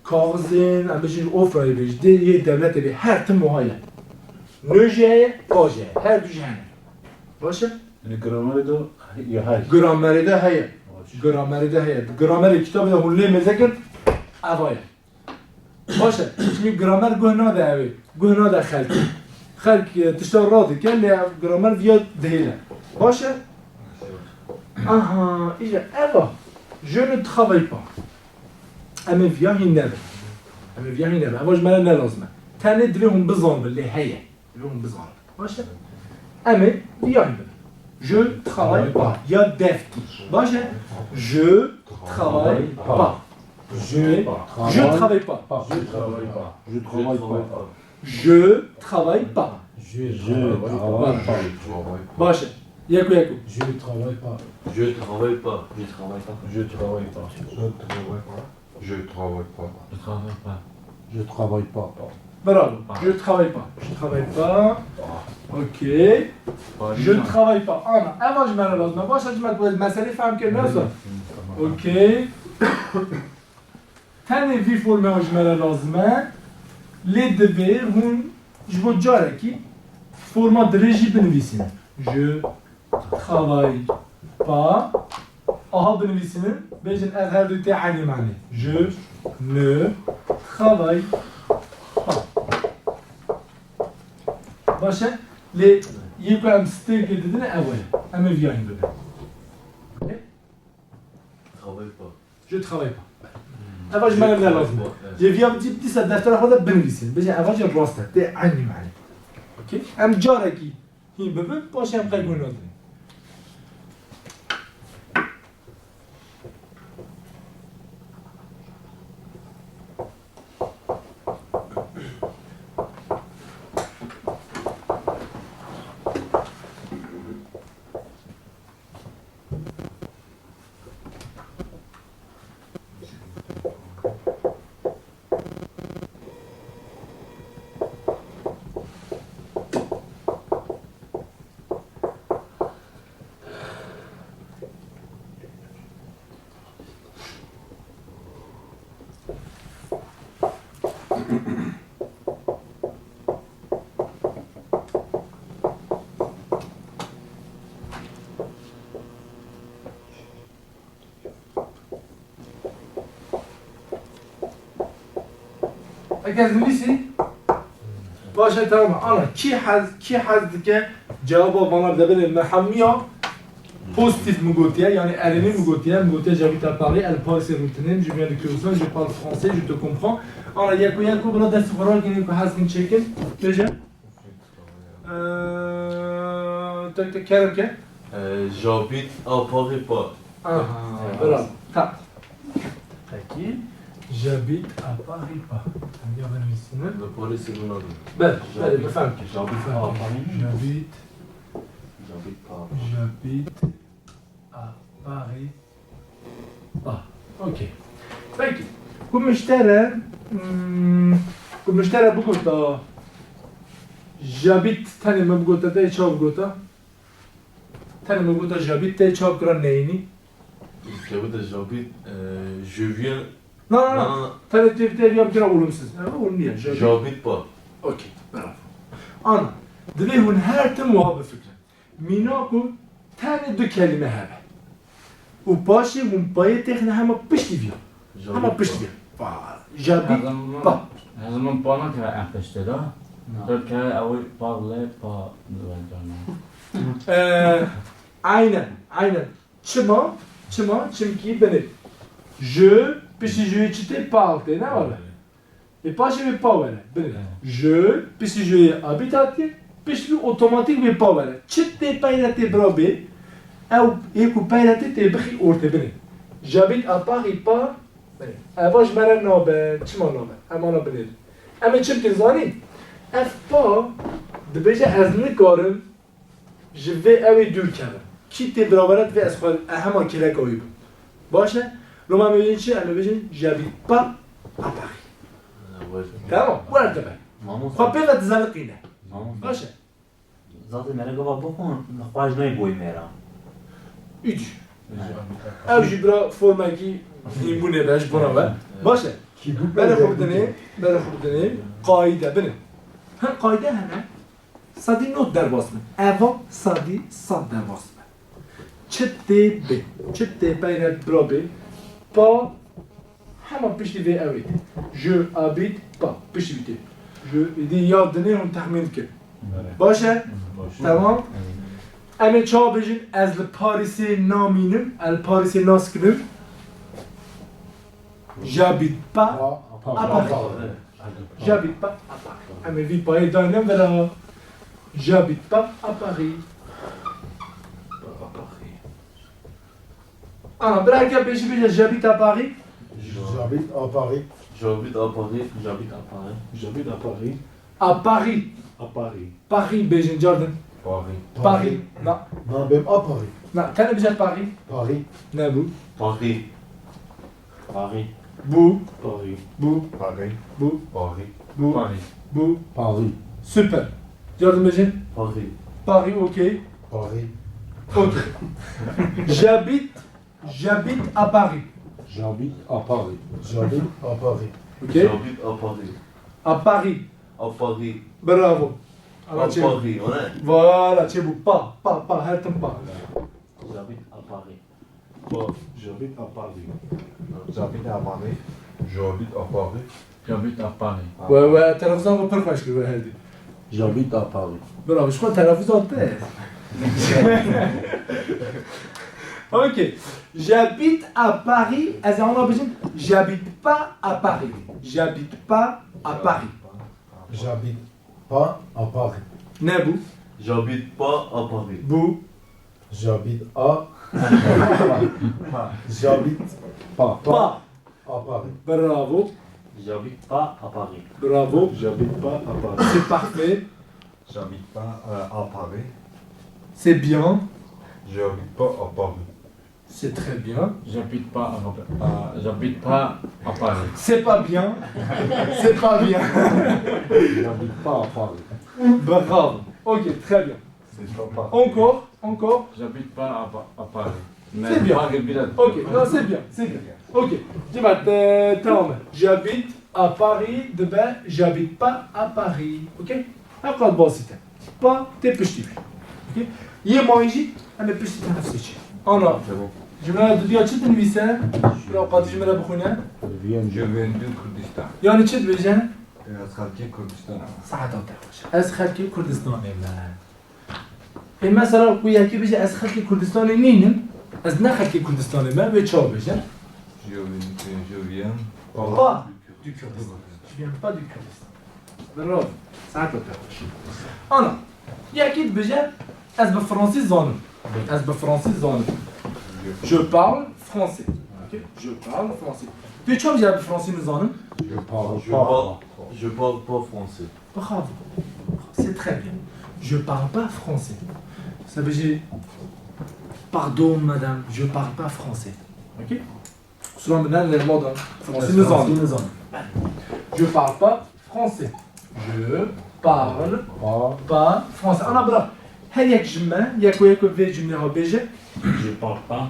kaxizên, em bêjin ofrayê bê, ji dê yê dewletê bê, her tim wiha ye. Nû jî heye, pa jî heye. Her du jî hene. Baş e? Li gramerê de ya heye. Gramerê de heye. Baş. Gramerê de heye. Di gramerê kitabê de hûn lê mêze kin, eva ye. Baş e, çimkî gramer guh nade ew ê, guh nade xelkê. Xelk, e, tişta radike, lê ev gramer viya dihêle. Baş e? Aha, îja, eva, je ne travaille pas. Em ê viya hîn nebin. Em ê viya hîn nebin. Eva ji me re ne lazim e. Tenê divê hûn bizanibin, lê heye. Divê hûn bizanibin. Baş e? Em ê viya hîn bibin. Je travaille pas. Ya devkî. Baş e? Je travaille pas. Je, je travaille pas. Je travaille pas. Je travaille pas. Je travaille pas. Je travaille pas. Baş e. Yek û yek û. Je travaille pas. Je travaille pas. Je travaille pas. Je travaille pas. Je travaille pas. Je travaille pas. Je travaille pas. Je travaille pas. Bravo. Je travaille pas. Je travaille pas. Ok. Je travaille pas. Ana, eva ji me re lazim e. Baş e, ji me re meselê fehm kir, ne? Ok. Tenê vî formeya ji me re lazim e. Lê divê hûn ji bo carekî forma dirêj jî binivîsînin. Je travaille pas. Aha binivîsînin. Bêjin ev her du tê eynî manê. Je ne travaille pas. Baş e. Lê yê ku em stêrkê didin ev e. Em ê viya hîn bibin. Travaille pas. Je travaille pas. Eva ji me re ne lazim e. Evet. Lê viya dî-, dîsa deftera xwe de binivîsin. Bêje eva jî rast e. Tê eynî manê. Okey? Em carekî hîn bibin, paşê em qey guh nadin. Eke ez nivîsî? Baş e, tamam. Ana, kî hez, kî hez dike cewaba vana bide? Belê, me hemiya pozîtîf min gotiye, yanî erênî min gotiye, min gotiye, j'habite à Paris, elle, Parisê rûtinê, je viens de Kurdistan, je parle français, je te comprends. Ana, yeko yeko bila destê xwe ragirin ku hez dikin çêkin. Bêje. Ee, tek tek kerem ke. Ee, j'habite à Paris pas. Aha, bravo. Ta. Peki. J'habite à Paris pas. Em ya ben misine. Li Parisê bûna dû. Ben, ben, j'habite, ben, j'habite à Paris. J'habite. J'habite pas. J'habite à Paris. Ah, okey. Peki. Ku miştere, hmm, ku miştere bigota, J'habite, tenê me bigota, te çawa bigota? Tenê me bigota j'habite, te çawa kira neyînî? Kevite j'habite, e, je viens. Na, na, na. Tenê tê, tê ya bikira olumsuz. Ha, olumlu ya, j'habite. J'habite pas. Okey, bravo. Ana, divê hûn her tim wiha bifikirin. Mîna ku tenê du kelîme hebe. Û paşê hûn payê têxine hema piştî viya. Hema piştî viya. Voilà. J'habite pas. Hezimûn pa nakeve en piştê de. Dört kere ew parle pa diwendana. Ee, aynen, aynen. Çima? Çima? Çimkî binê. Je, piştî je çi tê, pa tê, ne were? Ê paşê wê pa were. Binê. Je, piştî je habite hatiye, piştî wî otomatîk wê pa were. Çi tê peyre tê bira bê, ew ê ku peyre tê tê bixî ortê, binê. J'habite à Paris, pas, binê. Eva ji me re nabe, çima nabe? Em ana binêrin. Em ê çi bikin zanî? Ev pa dibêje ez nikarim ji vê ewê dûr kevim. Kî tê bira were divê ez xwe, e, hema kêleka wî bim. Baş e? Loma em ê bêjin çi? Em ê bêjin j'habite pas à Paris. Tamam, wer dibe. Xwe pê ve dizeliqîne. Baş e? Zaten mere gava bixwin, xwe ji nayê boyî mêra. Îdî. Ev jî bira formekî hînbûnê be ji bona we. Baş e? Berê xwe bidinê, berê xwe bidinê. Qayîde, binê. Hin qayîde hene. Sedî nod derbas bin. Eva sedî sed derbas bin. Çi tê bê? Çi tê peyre bira bê? Pa hema piştî vê ewê tê. Je habite pas. Piştî vî tê. Je, îdî ya dinê hûn texmîn dikin. Baş e? Tamam. Em ê çawa bêjin? Ez li Parîsê namînim, ez li Parîsê naskinim. J'habite pas à Paris. J'habite pas à Paris. Em ê vî payê daynin vira. J'habite pas à Paris. Aha, bira heke bêjî bêje j'habite à Paris. J'habite à Paris. J'habite à Paris. J'habite à Paris. J'habite à Paris. À Paris. À Paris. Paris bêjin cardin. Paris. Paris. Na. Na bêm à Paris. Na, tenê bêje Paris. Paris. Nebû. Paris. Paris. Bû. Paris. Bû. Paris. Bû. Paris. Bû. Paris. Bû. Paris. Paris. Super. Cardin bêjin. Paris. Paris, okey. Paris. Okey. J'habite, j'habite à Paris. J'habite à Paris. J'habite à Paris. Ok. J'habite à Paris. À Paris. À Paris. Bravo. À Paris, ouais. Voilà, çêbû. Pas, pas, pas, her tim pas. J'habite à Paris. Pas. J'habite à Paris. J'habite à Paris. J'habite à Paris. J'habite à Paris. We, we, telefuzan xwe pir xweş kir we her dî. J'habite à Paris. Bravo, ji xwe telefuzan te. Ok. J'habite à Paris, ez ê ana bêjim, j'habite pas à Paris. J'habite pas à Paris. J'habite pas à Paris. Nebû. J'habite pas à Paris. Bû. J'habite à. J'habite pas. Pas. À Paris. Bravo. J'habite pas à Paris. Bravo. J'habite pas à Paris. C'est parfait. J'habite pas euh, à Paris. C'est bien. J'habite pas à Paris. C'est très bien. J'habite pas à, à- j'habite pas à Paris. C'est pas bien. C'est pas bien. J'habite pas à Paris. Bravo. Ok, très bien. C'est pas Paris. Encore, encore. J'habite pas à, Pa- à Paris. Mais C'est bien. Paris, bien. Ok, non, c'est bien, c'est bien. Ok, cemaat, euh, tamam. J'habite à Paris, dibe j'habite pas à Paris. Ok? Heqat basit e. Pas tê piştî wî. Ok? Yê mayî jî em ê piştî tenefusê çê. Ana. Cumleya dudiya çi dinivîse? Bira qadî ji min re bixwîne. Je viens du Kurdistan. Yani çi dibêje? Ez xelkê Kurdistan am. Saeta te xweş. Ez xelkê Kurdistanê me. Ê mesela ku yekî bêje ez xelkê Kurdistanê nînim, ez ne xelkê Kurdistanê me, wê çawa bêje? Je viens, je viens Pas du Kurdistan. Je viens pas du Kurdistan. Bravo. Saeta te xweş. Ana, yekî dibêje ez bi fransî zanim. Ez bi fransî zanim. Je parle français. Ok? Je parle français. Tu çawa bêje bi fransî nizanim? Je parle Je pas. parle, je parle pas français. Bravo. C'est très bien. Je parle pas français. Ça veut dire, pardon madame, je parle pas français. Ok? Kusura min ne, ne, madame. Fransî nizanim. Je parle pas français. Je parle pas français. Ana bira, her yek ji me, yeko yeko vê cumleyê xwe bêje. Je parle pas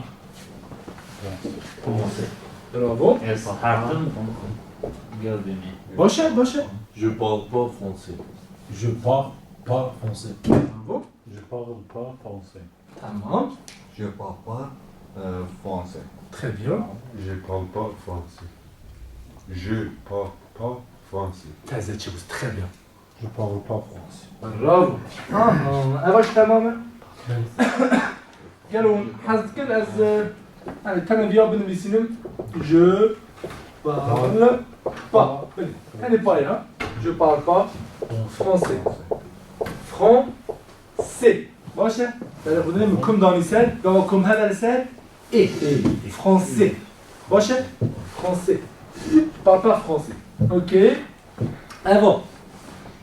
français. Bravo. Ez hertim gelbînî. Baş e, baş e. Je parle pas français. Je parle pas français. Bravo. Je parle pas français. Tamam. Je parle pas, euh, français. Très bien. Je parle pas français. Je parle pas français. Teze çi bû, très bien. Je parle pas français. Bravo. Aha, ev baş tamam e. Gelo hûn hez dikin ez, e, yani tenê viya binivîsînim. Je parle pas. Bilê. Tenê pas ya. Je parle pas français. Français. Sê. Baş e? Belê xwe min kum danî ser, gava kum hebe li ser ê. Ê. Français. Baş e? Français. Parle pas français. Ok. Evo.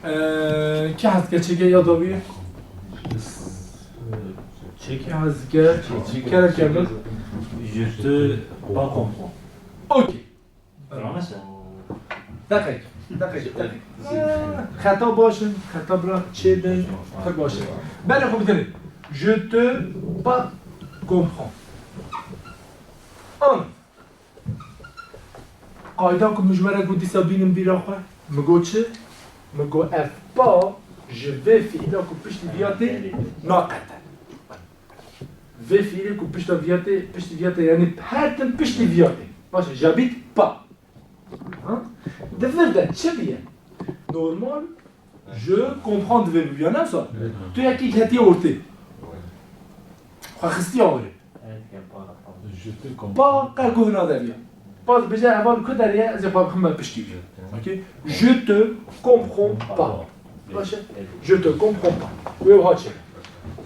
Eee, kî hez dike çêke ya dawî? Çêke hez dike. Kerem kerem. Je te pas comprends. Ok. Deqek, deqek, deqek. Xeta baş in, xeta bira çêbin, pir baş in. Berê xwe bidinê. Je te pas comprends. An. Qayda ku min ji we re got dîsa bînim bîra xwe. Min got çi? Min got ev pas ji vê fiîla ku piştî viya tê naqete. Vê fiîlê ku pişta viya tê, piştî viya tê, yanî her tim piştî viya tê. Baş e, j'habite pas. Ha? Di vir de çi biye? Normal, je comprends divê bibiya, ne wisa? Evet. Tu yekî ketiye ortê. Xwe xistiye orê. Je te comprends. Pas qe guh naderiya. Pas dibêje heval ku deriye, ez ê pa bixim me piştî wî. Ok? Je te comprends pas. Baş e? Je te comprends pas. Wê wiha çêbe.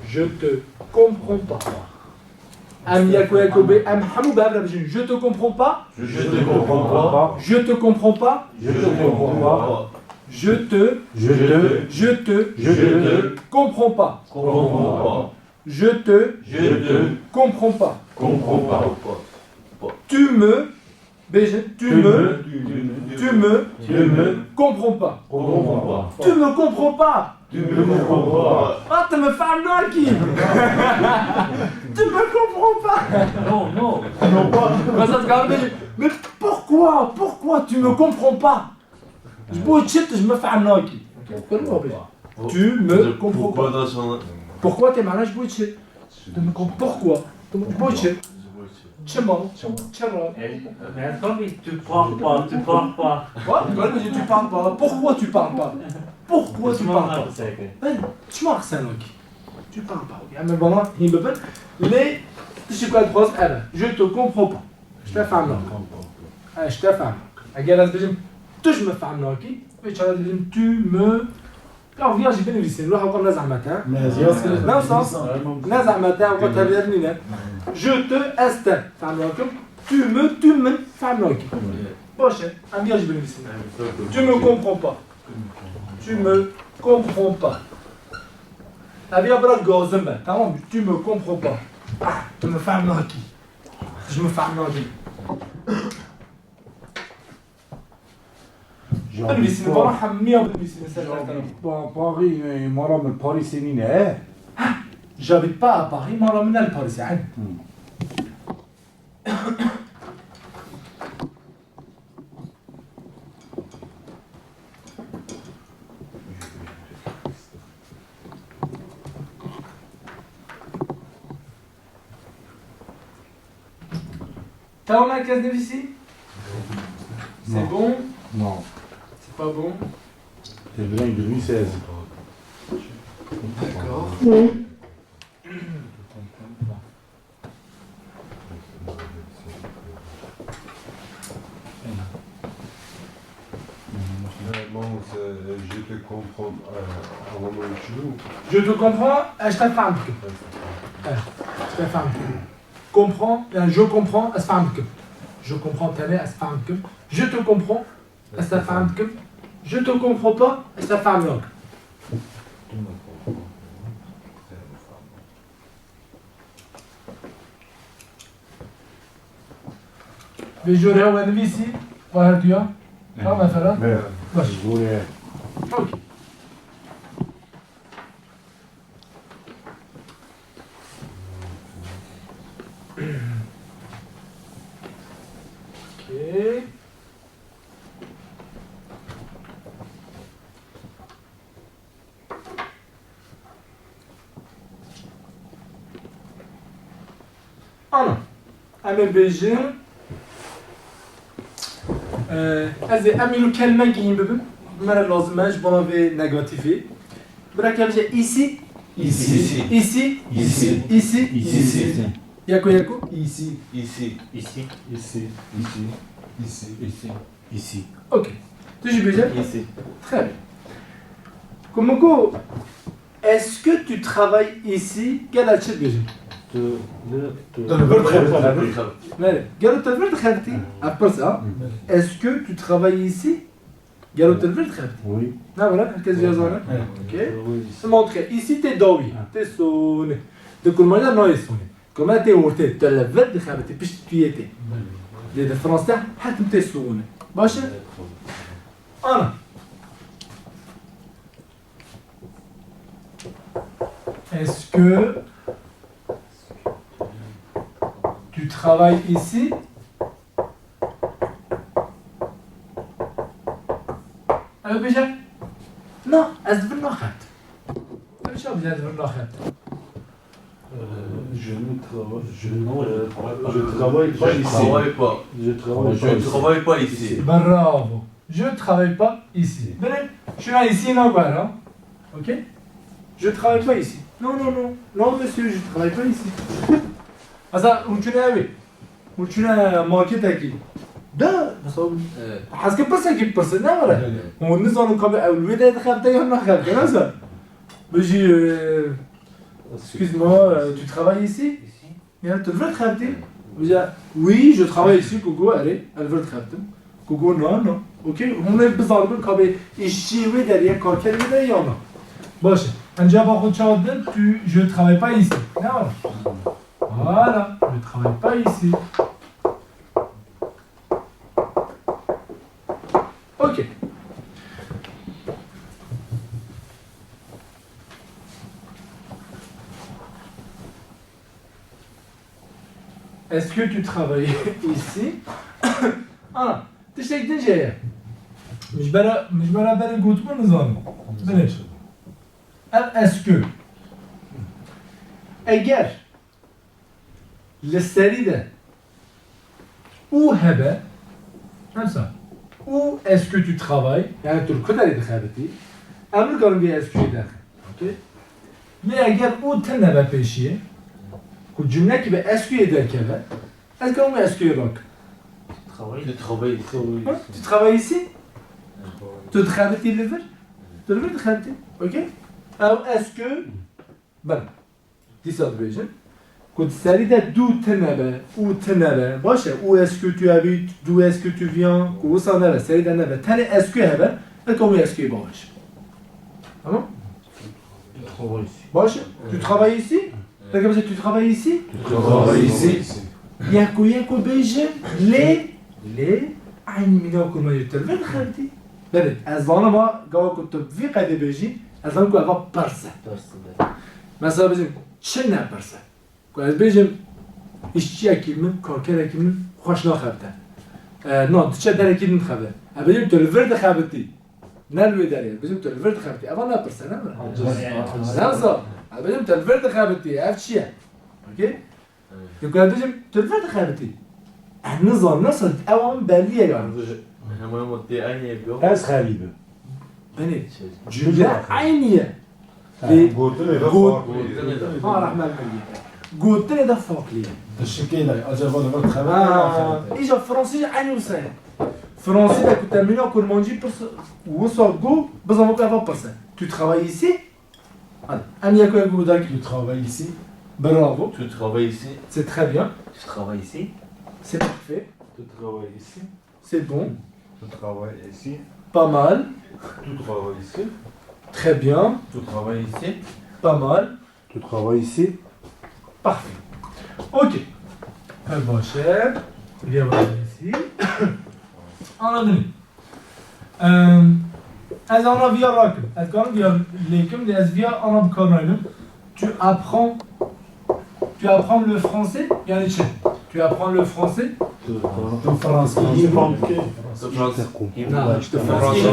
Je te comprends pas. Em yeko yeko bê, em hemû bi hev re bijîn. Je te comprends pas. Je te comprends pas. Je te comprends pas. Je te comprends pas. Je te, je te, je te, je te comprends pas. Comprends pas. Je te, je te comprends pas. Comprends pas. Tu me, bêjin, tu me, tu me, tu me comprends pas. Comprends pas. Tu me comprends pas. Tu me comprends pas. Ah, tu me fais un qui. Tu me comprends pas. Non, non. Non pas. Wisa ez karim bêjim, mais pourquoi, pourquoi tu me comprends pas? Ji bo çi tu ji min fehm nakî? Tu me comprends pas. Pourquoi tê mana ji bo çi? Tu me comprends, pourquoi? Ji bo çi? Çima? Çira? Tu parles pas, tu parles pas. What? Dikare bêje tu parles pas. Pourquoi tu parles pas? Pourquoi tu parles pas? Hey, çima qise nakî? Tu parles pas. Yani bana hîn bibin. Lê tiştê ku ez dixwazim ev e. Je te comprends pas. Ji te fehm nakim. Ez ji te fehm nakim. Eger ez bêjim, tu ji min fehm nakî, vê çaxê dibêjim, tu me, ya viya jî binivîsînim, wilo hewqan ne zehmet e. Ne wisa? Ne zehmet e, hewqan tevlêr nîne. Je te, ez te fehm nakim. Tu me, tu min fehm nakî. Baş e, em viya jî binivîsînin. Tu me comprends pas. Tu me comprends pas. Ev ya bira gazim be, tamam mı? Tu me comprends pas. Ah, tu me fehm nakî. Ji min fehm nadî. Binivîsînin, vana hemiya binivîsînin ser defteran. Paris, e, mala min Parisê nîne, e? J'habite pas à Paris, mala min ne li Parisê, e? Hmm. Tamam, herkes nivîsî? C'est bon? Non. C'est pas bon? Te bi reng dinivîse ez. D'accord. Mamoste, je te comprends, e, anlamı çi bû? Je te comprends, ez te fehm dikim. E, ez te fehm dikim. Comprends, yani je comprends, ez fehm dikim. Je comprends tenê, ez fehm dikim. Je te comprends, ez te fehm dikim. Je te comprends pas, ez te fehm nakim. Vê jor hewe nivîsî, we her duya. Tamam, efendim. Evet. Baş. Okey. Okey. Ana, em ê bêjin, e, ez ê em îro kelme gihîn bibim. Me re lazim e ji bona vê negatîfê. Bira ke bêje ici. Ici. Ici. Ici. Ici. Ici. Yeko yeko. Ici. Ici. Ici. Ici. Ici. Ici. Ici. Ici. Ok. Tu jî bêje? Ici. Très bien. Ku min got, est-ce que tu travailles ici? Gela çi dibêjin? Tu, tu, tu li vir dixebitî. Belê. Gelo tu li vir dixebitî? Ev pirs e, ha? Est-ce que tu travailles ici? Gelo tu li vir dixebitî? Oui. Ne were? Herkes vêya zane? Ok. Sima tu ke, ici tê dawî, tê sonê. Di kurmanca nayê sonê. Koma tê ortê, tu li vir dixebitî, pişt tu yê tê. Lê di Fransî de her tim tê sogûnê. Baş e? Ana. Est-ce que tu travailles ici? Ew bêje, na, ez li vir naxebtim. Ew çawa bêje, ez li vir naxebtim? Euh, je ne travaille, je, euh, je travaille pas ici. Je travaille pas. Je travaille pas ici. Je travaille pas ici. Bravo. Je travaille pas ici. Bine, şuna ici naguhera. Ok? Je travaille pas ici. Non, non, non. Non, monsieur, je travaille pas ici. Asa, hûn çûne ew ê. Hûn çûne marketekî. De, mesela, hûn, e, hezke pirsekî bipirsin, ne were? Evet. Hûn nizanin ka ew li wê de dixebite yan naxebite, ne zan. Bijî, e, excuse-moi, e, tu travailles ici? Ici. Yani tu li vir dixebitî? Vêca, oui, je travaille ici, ku got, erê, ez li vir dixebitim. Ku got, non, non. Ok, hûn ê bizanibin ka bê îşçiyê wê derê ye, karkerê wê derê ye ya na. Baş e. Em cevaba xwe çawa didin? Tu, je travaille pas ici. Ne were? Voilà, je travaille pas ici. Ok. Est-ce que tu travailles ici? Ana, tiştek din jê ye. Min ji bera, min ji bera berê gotibû nizanim. Binê. Ev est-ce que. Eger li serî de û hebe, emsa, û est-ce que tu travailles, yani tu li ku derê dixebitî, em nikarin vê est-ce que-yê derxin. Okey? Lê eger û tune be pêşiyê, ku cumlekî bi est-ce que-yê derkeve, ez dikarim wê est-ce que-yê rakim. Tu travailles ici. Ha? Tu travailles ici? Tu dixebitî li vir? Tu li vir dixebitî. Okey? Ew est-ce que, bin. Dîsa dibêjin, ku di serî de du tune be, û tune be, baş e, û est-ce que tu habites, d'où est-ce que tu viens, ku wisa nebe, serî de nebe, tenê est-ce que hebe, ez dikarim wê est-ce que-yê bavêjim. Tamam? Baş e? Tu travailles ici? Peki, mesela, tu travailles ici? Tu travailles ici. Yeko yeko bêjin, lê, lê, eynî mîna kurmancî tu li vir dixebitî. Belê, ez zanim a, gava ku tu vî qeydê bêjî, ez zanim ku eva pirs e. Pirs e, belê. Mesela bijim, çi ne pirs e? Ku ez bêjim, îşçiyekî min, karkerekî min xweş naxebite. E, na, diçe derekî din dixebite. Ez bêjim, tu li vir dixebitî. Ne li wê derê, ez bêjim, tu li vir dixebitî. Eva ne pirs e, ne mi? Aciz, aciz. Ne zaf. Ez bêjim, tu li vir dixebitî. Ev çi ye? Okey? Lê ku ez bêjim, tu li vir dixebitî. Ez nizanim, nasıl? Ew an belliye yani. Hema hema tê eynî yek yok. Ez xerîb im. Benê, cümle aynı ye. Lê gotinê de got-, farklı. Gotinê de. Ha, rahmet eylesin. Gotinê de farklı ye. Dişikê de, acaba de xeber. Ha, îja Fransî aynı wisa ye. Fransî de ku te mîna kurmancî pirs wisa got, bizanî ku eva pirs e. Tu travailles ici? Allez, em yeko yeko guhdar kî. Tu travailles ici. Bravo. Tu travailles ici. C'est très bien. Tu travailles ici. C'est parfait. Tu travailles ici. C'est bon. Tu travailles ici. Pas mal. Tu travailles ici. Très bien. Tu travailles ici. Pas mal. Tu travailles ici. Parfait. Ok. Ev baş e. Viens voir ici. Anladın. Em, ez ana viya rakim. Ez karim viya lêkim, lê ez viya ana bi kar naynim. Tu apprends, tu apprends le français? Yani çi? Tu apprends le français? Tu fransî yî fam dikî? Tu fransî. Na, tu fransî yî.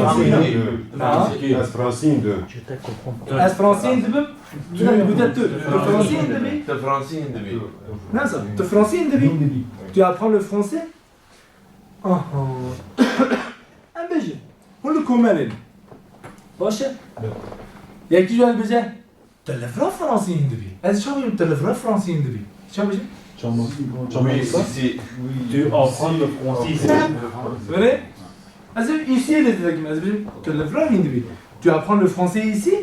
Na. Ez fransî yî. Ez fransî yî dibim. Tu dibî tu. Tu fransî yî dibî. Tu fransî yî dibî. Neyse, tu fransî yî dibî. Tu apprends le français? Aha. Em bêjin. Hûn li komelê ne. Baş e? Yekî ji we dibêje, tu li vir fransî hîn dibî. Ez çawa bêjim, tu li vir fransî hîn dibî? Çawa bêjim? Oui, si, si. Tu apprends le français ici. Were? Ez ê îsiyê lê dikim, ez bêjim, tu li vir hîn dibî. Tu apprends le français ici?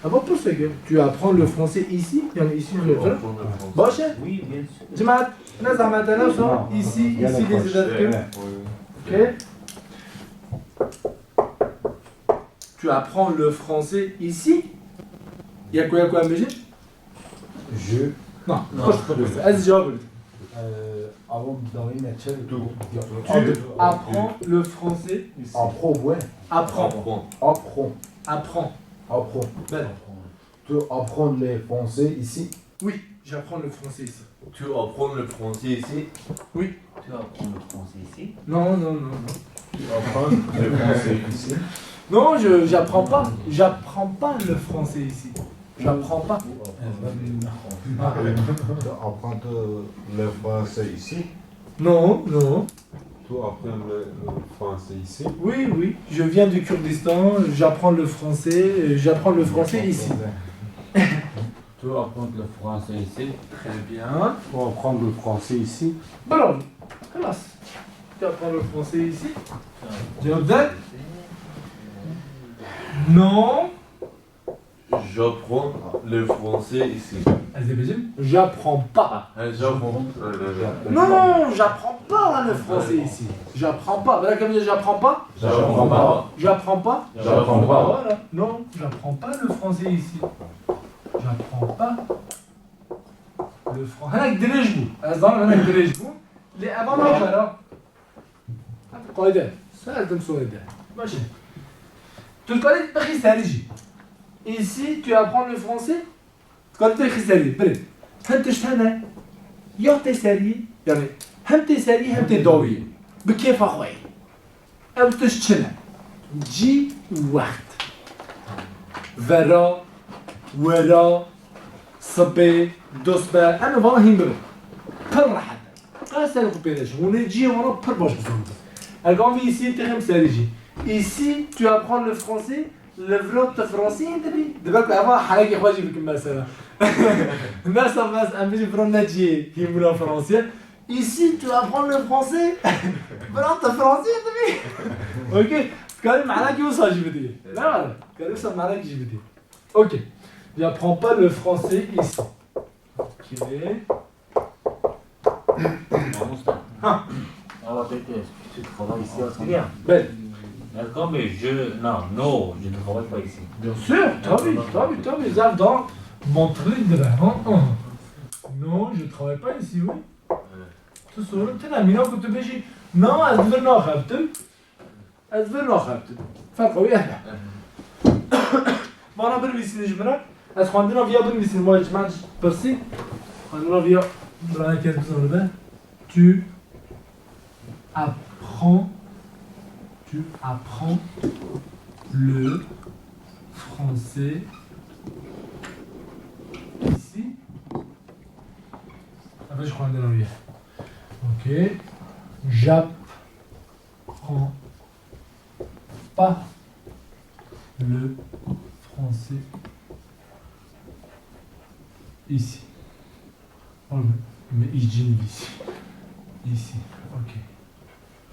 Eva pirseke, tu apprends le français ici? Yani ici li vir? Baş e? Oui, bien sûr. Cemaat, ne zahmet e, ne wisa? Ici, ici lê zêde dikim. Ok. Tu apprends le français ici? Yeko yeko em bêjin? Je. Non, non. Xweş, xweş. Ez cevap bidim. Euh, avant de donner ma chaîne, tu apprends le français ici. Apprends, ouais. Apprends. Apprends. Apprends. Apprends. Belê. Tu apprends le français ici? Oui, j'apprends le français ici. Tu apprends le français ici? Oui. Tu apprends le français ici? Non, non, non, non. Tu apprends le français ici? Non, je, j'apprends pas. J'apprends pas le français ici. J'apprends pas. Tu apprends le français ici? Non, non. Tu apprends le, le français ici? Oui, oui. Je viens du Kurdistan, j'apprends le français, euh, j'apprends le français ici. Tu apprends le français ici? Très bien. Tu apprends le français ici? Bravo. Xelas. Tu apprends le français ici? Cevap de? Non. J'apprends le français ici. Ez ê bêjim, j'apprends pas. He, j'apprends. Non, j'apprends pas le français ici. J'apprends pas. Belê ke bêje j'apprends pas? J'apprends pas. J'apprends pas. J'apprends pas. Voilà. Non, j'apprends pas le français ici. J'apprends pas le fran-, hinek dirêj bû. Ez zanim hinek dirêj bû. Lê eva nabera. Qayde. Ser tim soyê de. Baş e. Tu dikarî bixî serî jî. Ici, tu apprends le français? Dikarî tu bixî serî. Birê. Hin tişt hene. Ya tê serî, yani hem tê serî hem tê dawî. Bi kêfa xwe yê. Ew tişt çi ne? Cî û wext. Vera, wera, sibê, dusbe, em ê vana hîn bibin. Pir rehet e. Qe serê xwe pê neşin. Hûn ê cihê wana pir baş bizanibin. Eger vî îsî têxim serî jî. Ici, tu apprends le français, li vira tu fransî hîn dibî. Dibe ku eva herekê xwe jî bikin mesela. Mesela mes-, em bijî vira ne cihê hînbûna fransî ye. Ici, tu apprends le français? Vira tu fransî hîn dibî. Ok. Dikarî mehlekî wisa jî bidî. Ne var? Dikarî wisa mehlekî jî bidî. Ok. J'apprends pas le français ici. Ok. Mamoste. Ha. Alors, peut-être, tu travailles ici, à Skyria? Ben. D'accord, mais je, non, non, je ne travaille pas ici. Bien sûr, tabii, tabii, tabii. Zaf da mantıklı dire, ha? Non, je travaille pas ici, oui. Tu sorun tine, mîna ku tu bêjî, na, ez li vir naxebtim. Ez vir naxebtim. Ferqa wî hebe. Vana binivîsînin ji min re. Ez xwendina viya binivîsînim, wayê ji me pirsî. Xwendina viya birayê kes bizanibe. Tu apprends, tu apprends le français ici. Ev ji xwendina wî ye. Ok. J'apprends pas le français ici. Oğlum, me ici ici. Ici. Ok.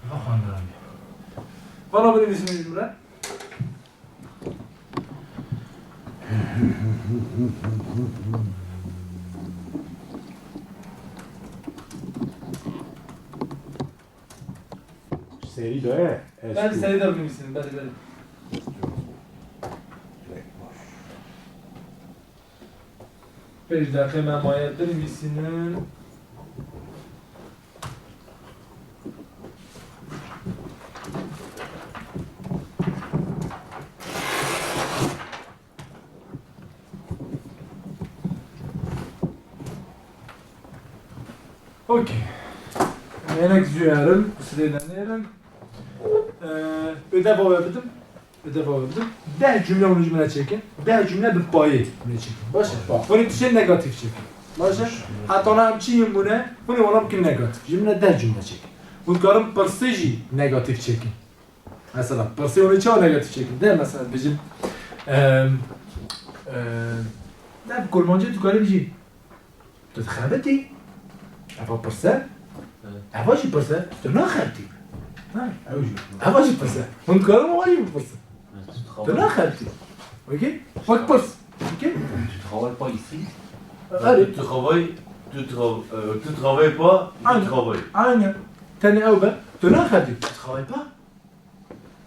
Va xwendina wî. Vana binivîsînin ji min re. Serî de ye. Ben serî de binivîsînim, belê, belê. Pênc deqê me maye binivîsînin. Ok. Hinek zû herin, qisirê nenêrin. Ee, ödev ava bidim. Ödev ava bidim. Deh cümle hûn ji min re çêkin. Deh cümle bi payê hûn ê çêkin. Baş e? Tamam. Hûn ê tiştê negatîf çêkin. Baş e? Heta niha em çi yên bûne, hûn ê wana bikin negatîf. Ji min re deh cümle çêkin. Hûn dikarin pirsê jî negatîf çêkin. Mesela, pirsê hûn ê çawa negatîf çêkin? De, mesela, bijin, em, em, de bi kurmancî tu karî bijî. Tu dixebitî? Eva pirs e? Evet. Eva jî pirs e? Tu naxebitî? Ha, ew jî. Eva jî pirs e. Hûn dikarin eva jî bipirsin. Evet, tu Tu dixebitî. Naxebitî. Okey? Wek pirs. Okey? Tu travailles pas ici? Erê. Tu travailles, tu tra-, euh, tu travailles pas, tu Aynen. Travailles. Aynen. Tenê ew be. Tu naxebitî. Tu travailles pas?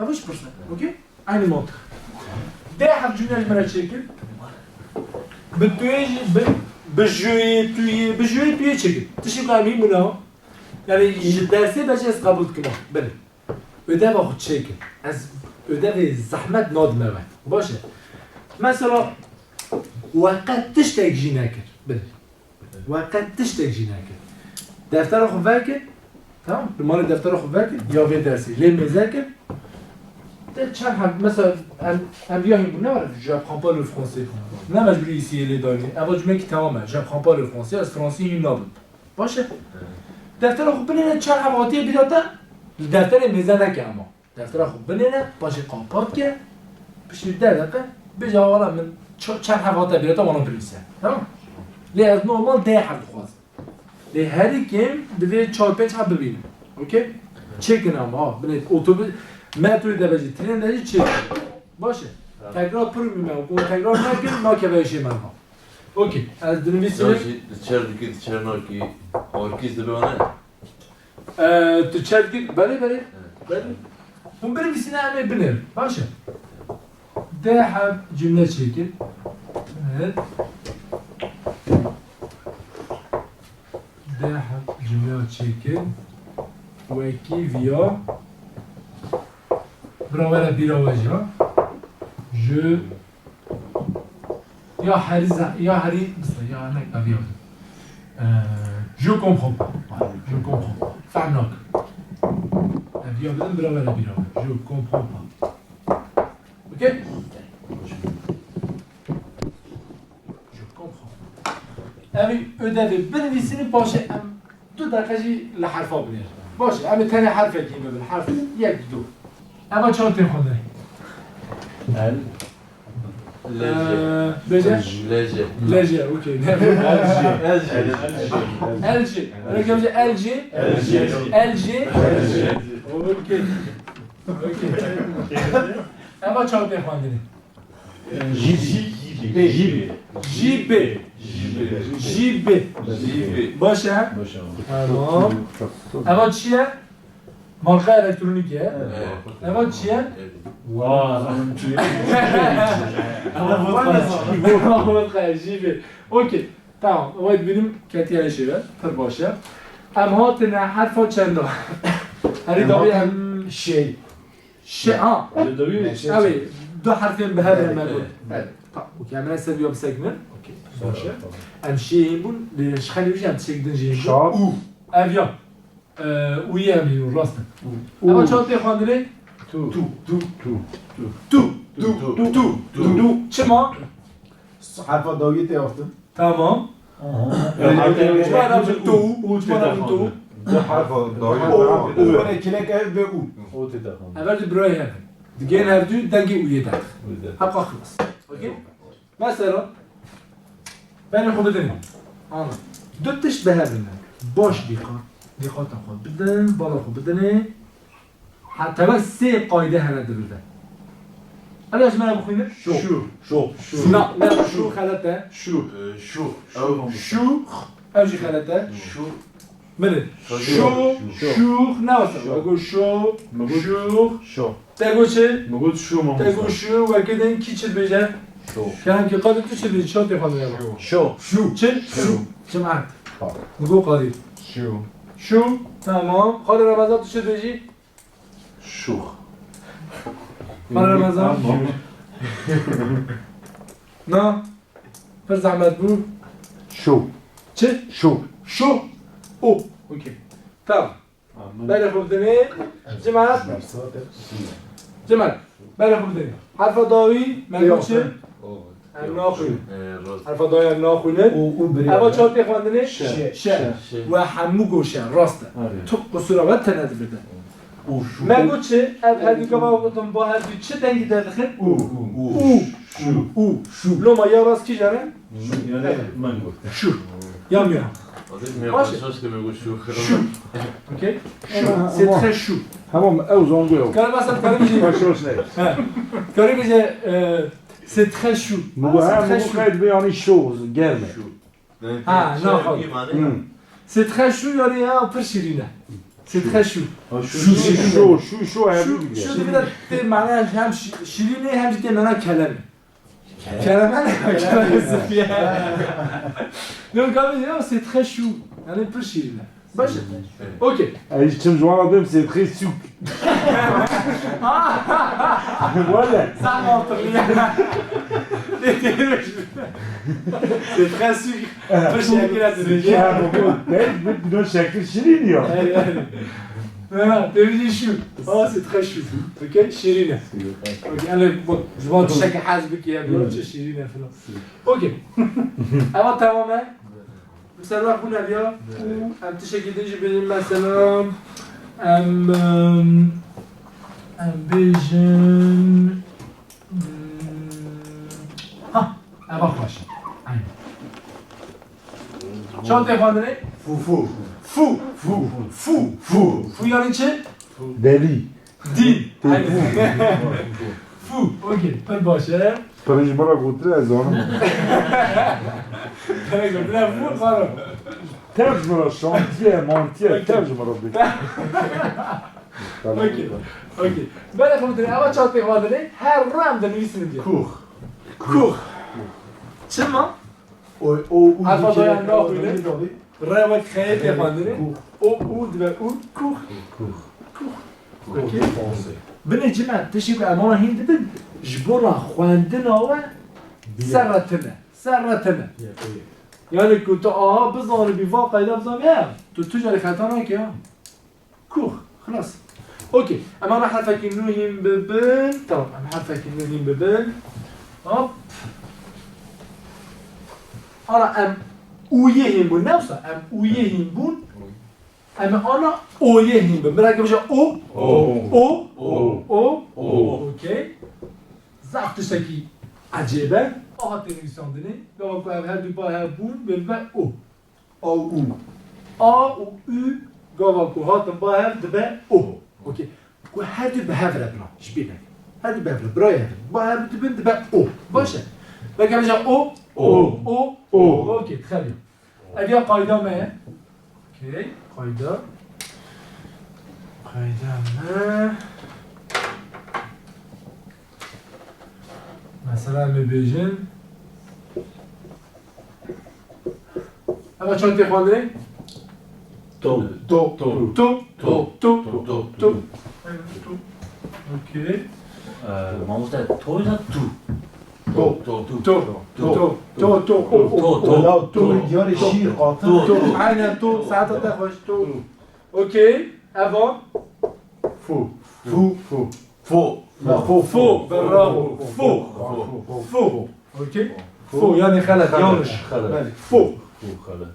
Eva jî pirs e. Okey? Aynı mantık. Deh heb cümle ji min re çêkin. Bi tu yê jî, bi, bi ju yê, tu yê, bi ju yê, tu yê çêkin. Tiştê ku em hîn bûne. Yani ji dersê be jî ez qebûl dikim. Belê. Ödeva xwe çêkin. Ez ödevê zehmet nadime we. Baş e. Mesela, we qet tiştek jî nekir. Belê. We qet tiştek jî nekir. Deftera xwe vekin, tamam? Li malê deftera xwe vekin, ya vê dersê lê mêze kin. De çend heb, mesela, em, em ya hîn bû, ne were, je apprends pas le français. Ne mecbûrî îsiyê lê dayînê. Eva cumlekî temam e. Je apprends pas le français, ez fransî hîn nabim. Baş e? Deftera xwe binêre, çend heb hatiye bîra te, li defterê mêze neke ema. Deftera xwe binêre, paşê qapat ke, piştî deh deqe, bêje, wala min ça-, çend heb hate bîra te, wana binivîse. Tamam? Lê ez normal deh heb dixwazim. Lê herî kêm divê çar pênc heb bibînim. Okey? Çêkin ama, ha, binê otobus, metroyê de be jî, trên de jî çêkin. Baş e? Tekrar pir mîme, ku tekrar nekin, nakeve işê me ha. Okey, ez dinivîsim. Ya jî diçer dikî, diçer nakî, awirkî dibe ne? Ee, tu çerkî, belê, belê. Evet. Belê. Hûn binivîsîne, em ê binêrin. Baş e. Deh heb cümle çêkin. Evet. Deh heb cümle çêkin. Wekî viya. Bira were bîra we jî, ha. Je Ya herî ze-, ya herî, mesela, ya ne, ev ya. Ee, je comprends pas. Voilà, je comprends pas. Fehm nakim. Ev ya bidim bira were bîra. Je comprends pas. Okey? Je comprends pas. Ev ödevê binivîsînin, paşê em Du deqe jî li herfa binêr. Baş e, em ê tenê herfekî bibin. Herf yek, du. Eva çawa tê xwendinê? El. L J. Ee, bêje? L J. L J, okey. Ne? L J. L J. L J. L J. L J. L J. L J. Okey. Okey. Eva çawa tê xwendinê? J B. J B. J B. J B. Baş e? Baş e. Tamam. Eva çi ye? Marka elektronîk e. Evet. Eva çi ye? Eva vodka. Eva vodka ye, J B. Okey. Tamam. Eva dibînim ketiye şêve. Pir baş e. Em hatine herfa çenda. Herî dawî em şey. Şe-, ha. Ji dawî Ew ê du herfên bi hev re me got. Evet. Ta, okey, em ê ser ya bisekinin. Okey, baş e. Em şê hîn bûn, li şixelê wî jî em tiştek din jî hîn bûn. Şap. Û. Ev ya. Ee, û yê em hîn bûn, rast e. Û. Eva çawa tê xwendinê? Tu. Tu. Tu. Tu. Tu. Tu. Tu. Tu. Tu. Çima? Herfa dawiyê tê axtin. Tamam. Aha. Çima nabin tu? Çima nabin tu? Du herfa dawiyê. O, o, o, were kilek ev be u. O tê de xwendin. Ev her du birayê hev in. Digên her du dengê uyê de. Uyê de. Heqa xilas. Okey? Mesela, berê xwe bidin. Ana. Du tişt bi hev in. Baş dîqat. Dîqata xwe bidin, bala xwe bidinê. Ha, teber sê qayde hene di vir de. Ev ji me re bixwînin? Şo. Şo. Şo. Şo. Na, ne, şo xelet e. Şo. Ee, şo. Şo. Ew, şo. Ew jî xelet e. Şo. Min. Şo. Şo. Şo. Şo. Ne wasa? Şo. Ego şo. Min got şo. Şo. Te got çi? Min got şo, mamoste. Te got şo, wekî din kî çi dibêje? Şo. Kelam ki, qadî tu çi dibêjî? Çawa tê xwendin ya? Şo. Şo. Çi? Şo. Şo. Çim ert. Ha. Min got qadî. Şo. Şo. Tamam. Xalê Remezan, tu çi dibêjî? Şûx. Xalê Remezan. Na. Pir zehmet bû. Şû. Çi? Şû. Şû. O. Okey. Tamam. Berê xwe bidinê. Cimal. Cimal. Berê xwe bidinê. Herfa dawî, me got çi? Em naxwînin. Herfa dawî em naxwînin. Û, û birê Eva çawa tê xwendinê? Şe. Şe. Şe. We hemû got şe, rast e. Erê. Tu qusura we tene dibirde. Û şu. Me got çi? Ev her du gava gotin ba her du çi dengî derdixin? Û. Û. Û. Şu. Û. Şu. Loma ya rast kîjan e? Şu. Yani ben got. Şu. Ya mîna. Baş e. Şu. Okey? Şu. Ama, c'est très chaud. Tamam, ew zango yok. Karı mesela karı bir şey. Baş hoş ne? He. Karı bir şey, e, c'est très chaud. Bu ha, bu kayıt bir yani şo, gelme. Şu. Ha, ne yapalım? Hı. C'est très chaud yani ya, pir şirîn e. C'est très chaud. Şu, şu, şu, şu, şu, şu, şu, şu, şu, şu, bir de te mana hem şi-, şirîn e, hem de te mana kelem. Keleme ne? Keleme zıfiye. Yok abi ya, c'est très chaud. Yani pir şirîn e. Baş. Okey. Ay, çim ji wan dibêm c'est très suk. Wele. Sen mantıklı ya. C'est très suk. Pir şekil edin. Ya, bu, bu, bu, bu şekil şirîn ya. Evet, evet. Ha, demin şu. Aa, c'est très chaud. Okey, şirîn e. Okey, yani bu, ji wan tiştekî hez bike ya, bir şey şirîn e falan. Okey. Ama tamam e. Mesela bu ne ya? Û em tiştekî din jî bêjin mesela, em, em, em bêjin, hmm, ha, eva xweş e. Aynen. Çawa tê xwendinê? Fû, fû. Fû. Fû. Fû. Fû. Fû yani çi? Delî. Dî. Aynen. Fû. Okey. Pir baş e. Pir ji min re gotire ez zanim. Pir gotire fû, xalo. Tev ji min re şantiye, mantiye, tev ji min re bê. Okey. Okey. Belê xwe bidire, eva çawa tê xwendinê? Her rem de nivîsînin diye. Kuch. Kuch. Çima? O, o, u Alfa diçe doyan ne yapıyor? Re wek xeyê tê xwendinê. Kuch. O, u dibe u, kuch. Kuch. Kuch. Peki. Binê cime, tiştê ku em wana hîn dibin, ji bona xwendina we serre tune. Serre tune. Yani ku tu aha bizanibî, va qayda bizanibî, ya, tu tu carî xeta nake ya. Kuch. Xilas. Okey. Em ana herfekî nû hîn bibin. Tamam. Em herfekî nû hîn bibin. Hop. Ana em uyê hîn bûn. Ne wisa? Em uyê hîn bûn. Em ana oyê hîn bin. Bira ke bije o. O. O. O. O. O. Okey. Zaf tiştekî ecêb e. Aha tê nivîsandinê. Gava ku ev her du ba hev bûn, bê bibe o. A û û. A û û gava ku hatin ba hev dibe o. Okey. Ku her du bi hev re bira. Ji bîr neke. Her du bi hev re. Birayê hev in. Ba hev dibin dibe o. Baş e. Belke bêje o. O. O. O. Okey, très bien. Ev ya qayda me ye. Okey, qayda. Qayda me. Mesela em ê bêjin. Eva çawa tê xwendinê? To. To. To. To. To. To. To. To. Aynen, to. Okey. Ee, mamoste, to ya tu? To. To. To. To. To. To. To. To. To. To. To. To. To. Diyarê şîr, qatil. To. To. Aynen, to. Saeta te xweş, to. Okey. Eva? Fo. Fo. Fo. Fo. Na, fo, fo. Fo, bravo. Fo. Fo. Fo. Okey. Fo, yani xelet, yanlış. Xelet. Belê. Fo. Fo, xelet.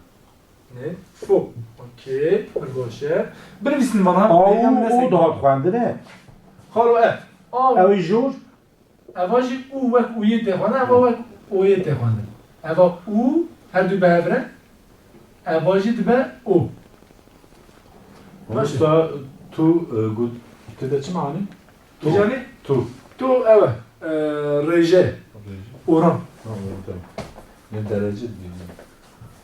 Ne? Fo. Okey. Pir baş e. Binivîsin bana. A û o dihat xwendine. Xalo, e. A. Ew ê jor. Eva jî û wek uyê tê xwendin, eva wek oyê tê xwendin. Eva û her du bi hev re, eva jî dibe o. Baş e. Mamosta, tu, e, got, tu de çi manî? Tu. Kîjanî? Tu. Tu ew e, e, rêje. Rêje. Oran. Ha, oran, tamam. Ne derece diyor?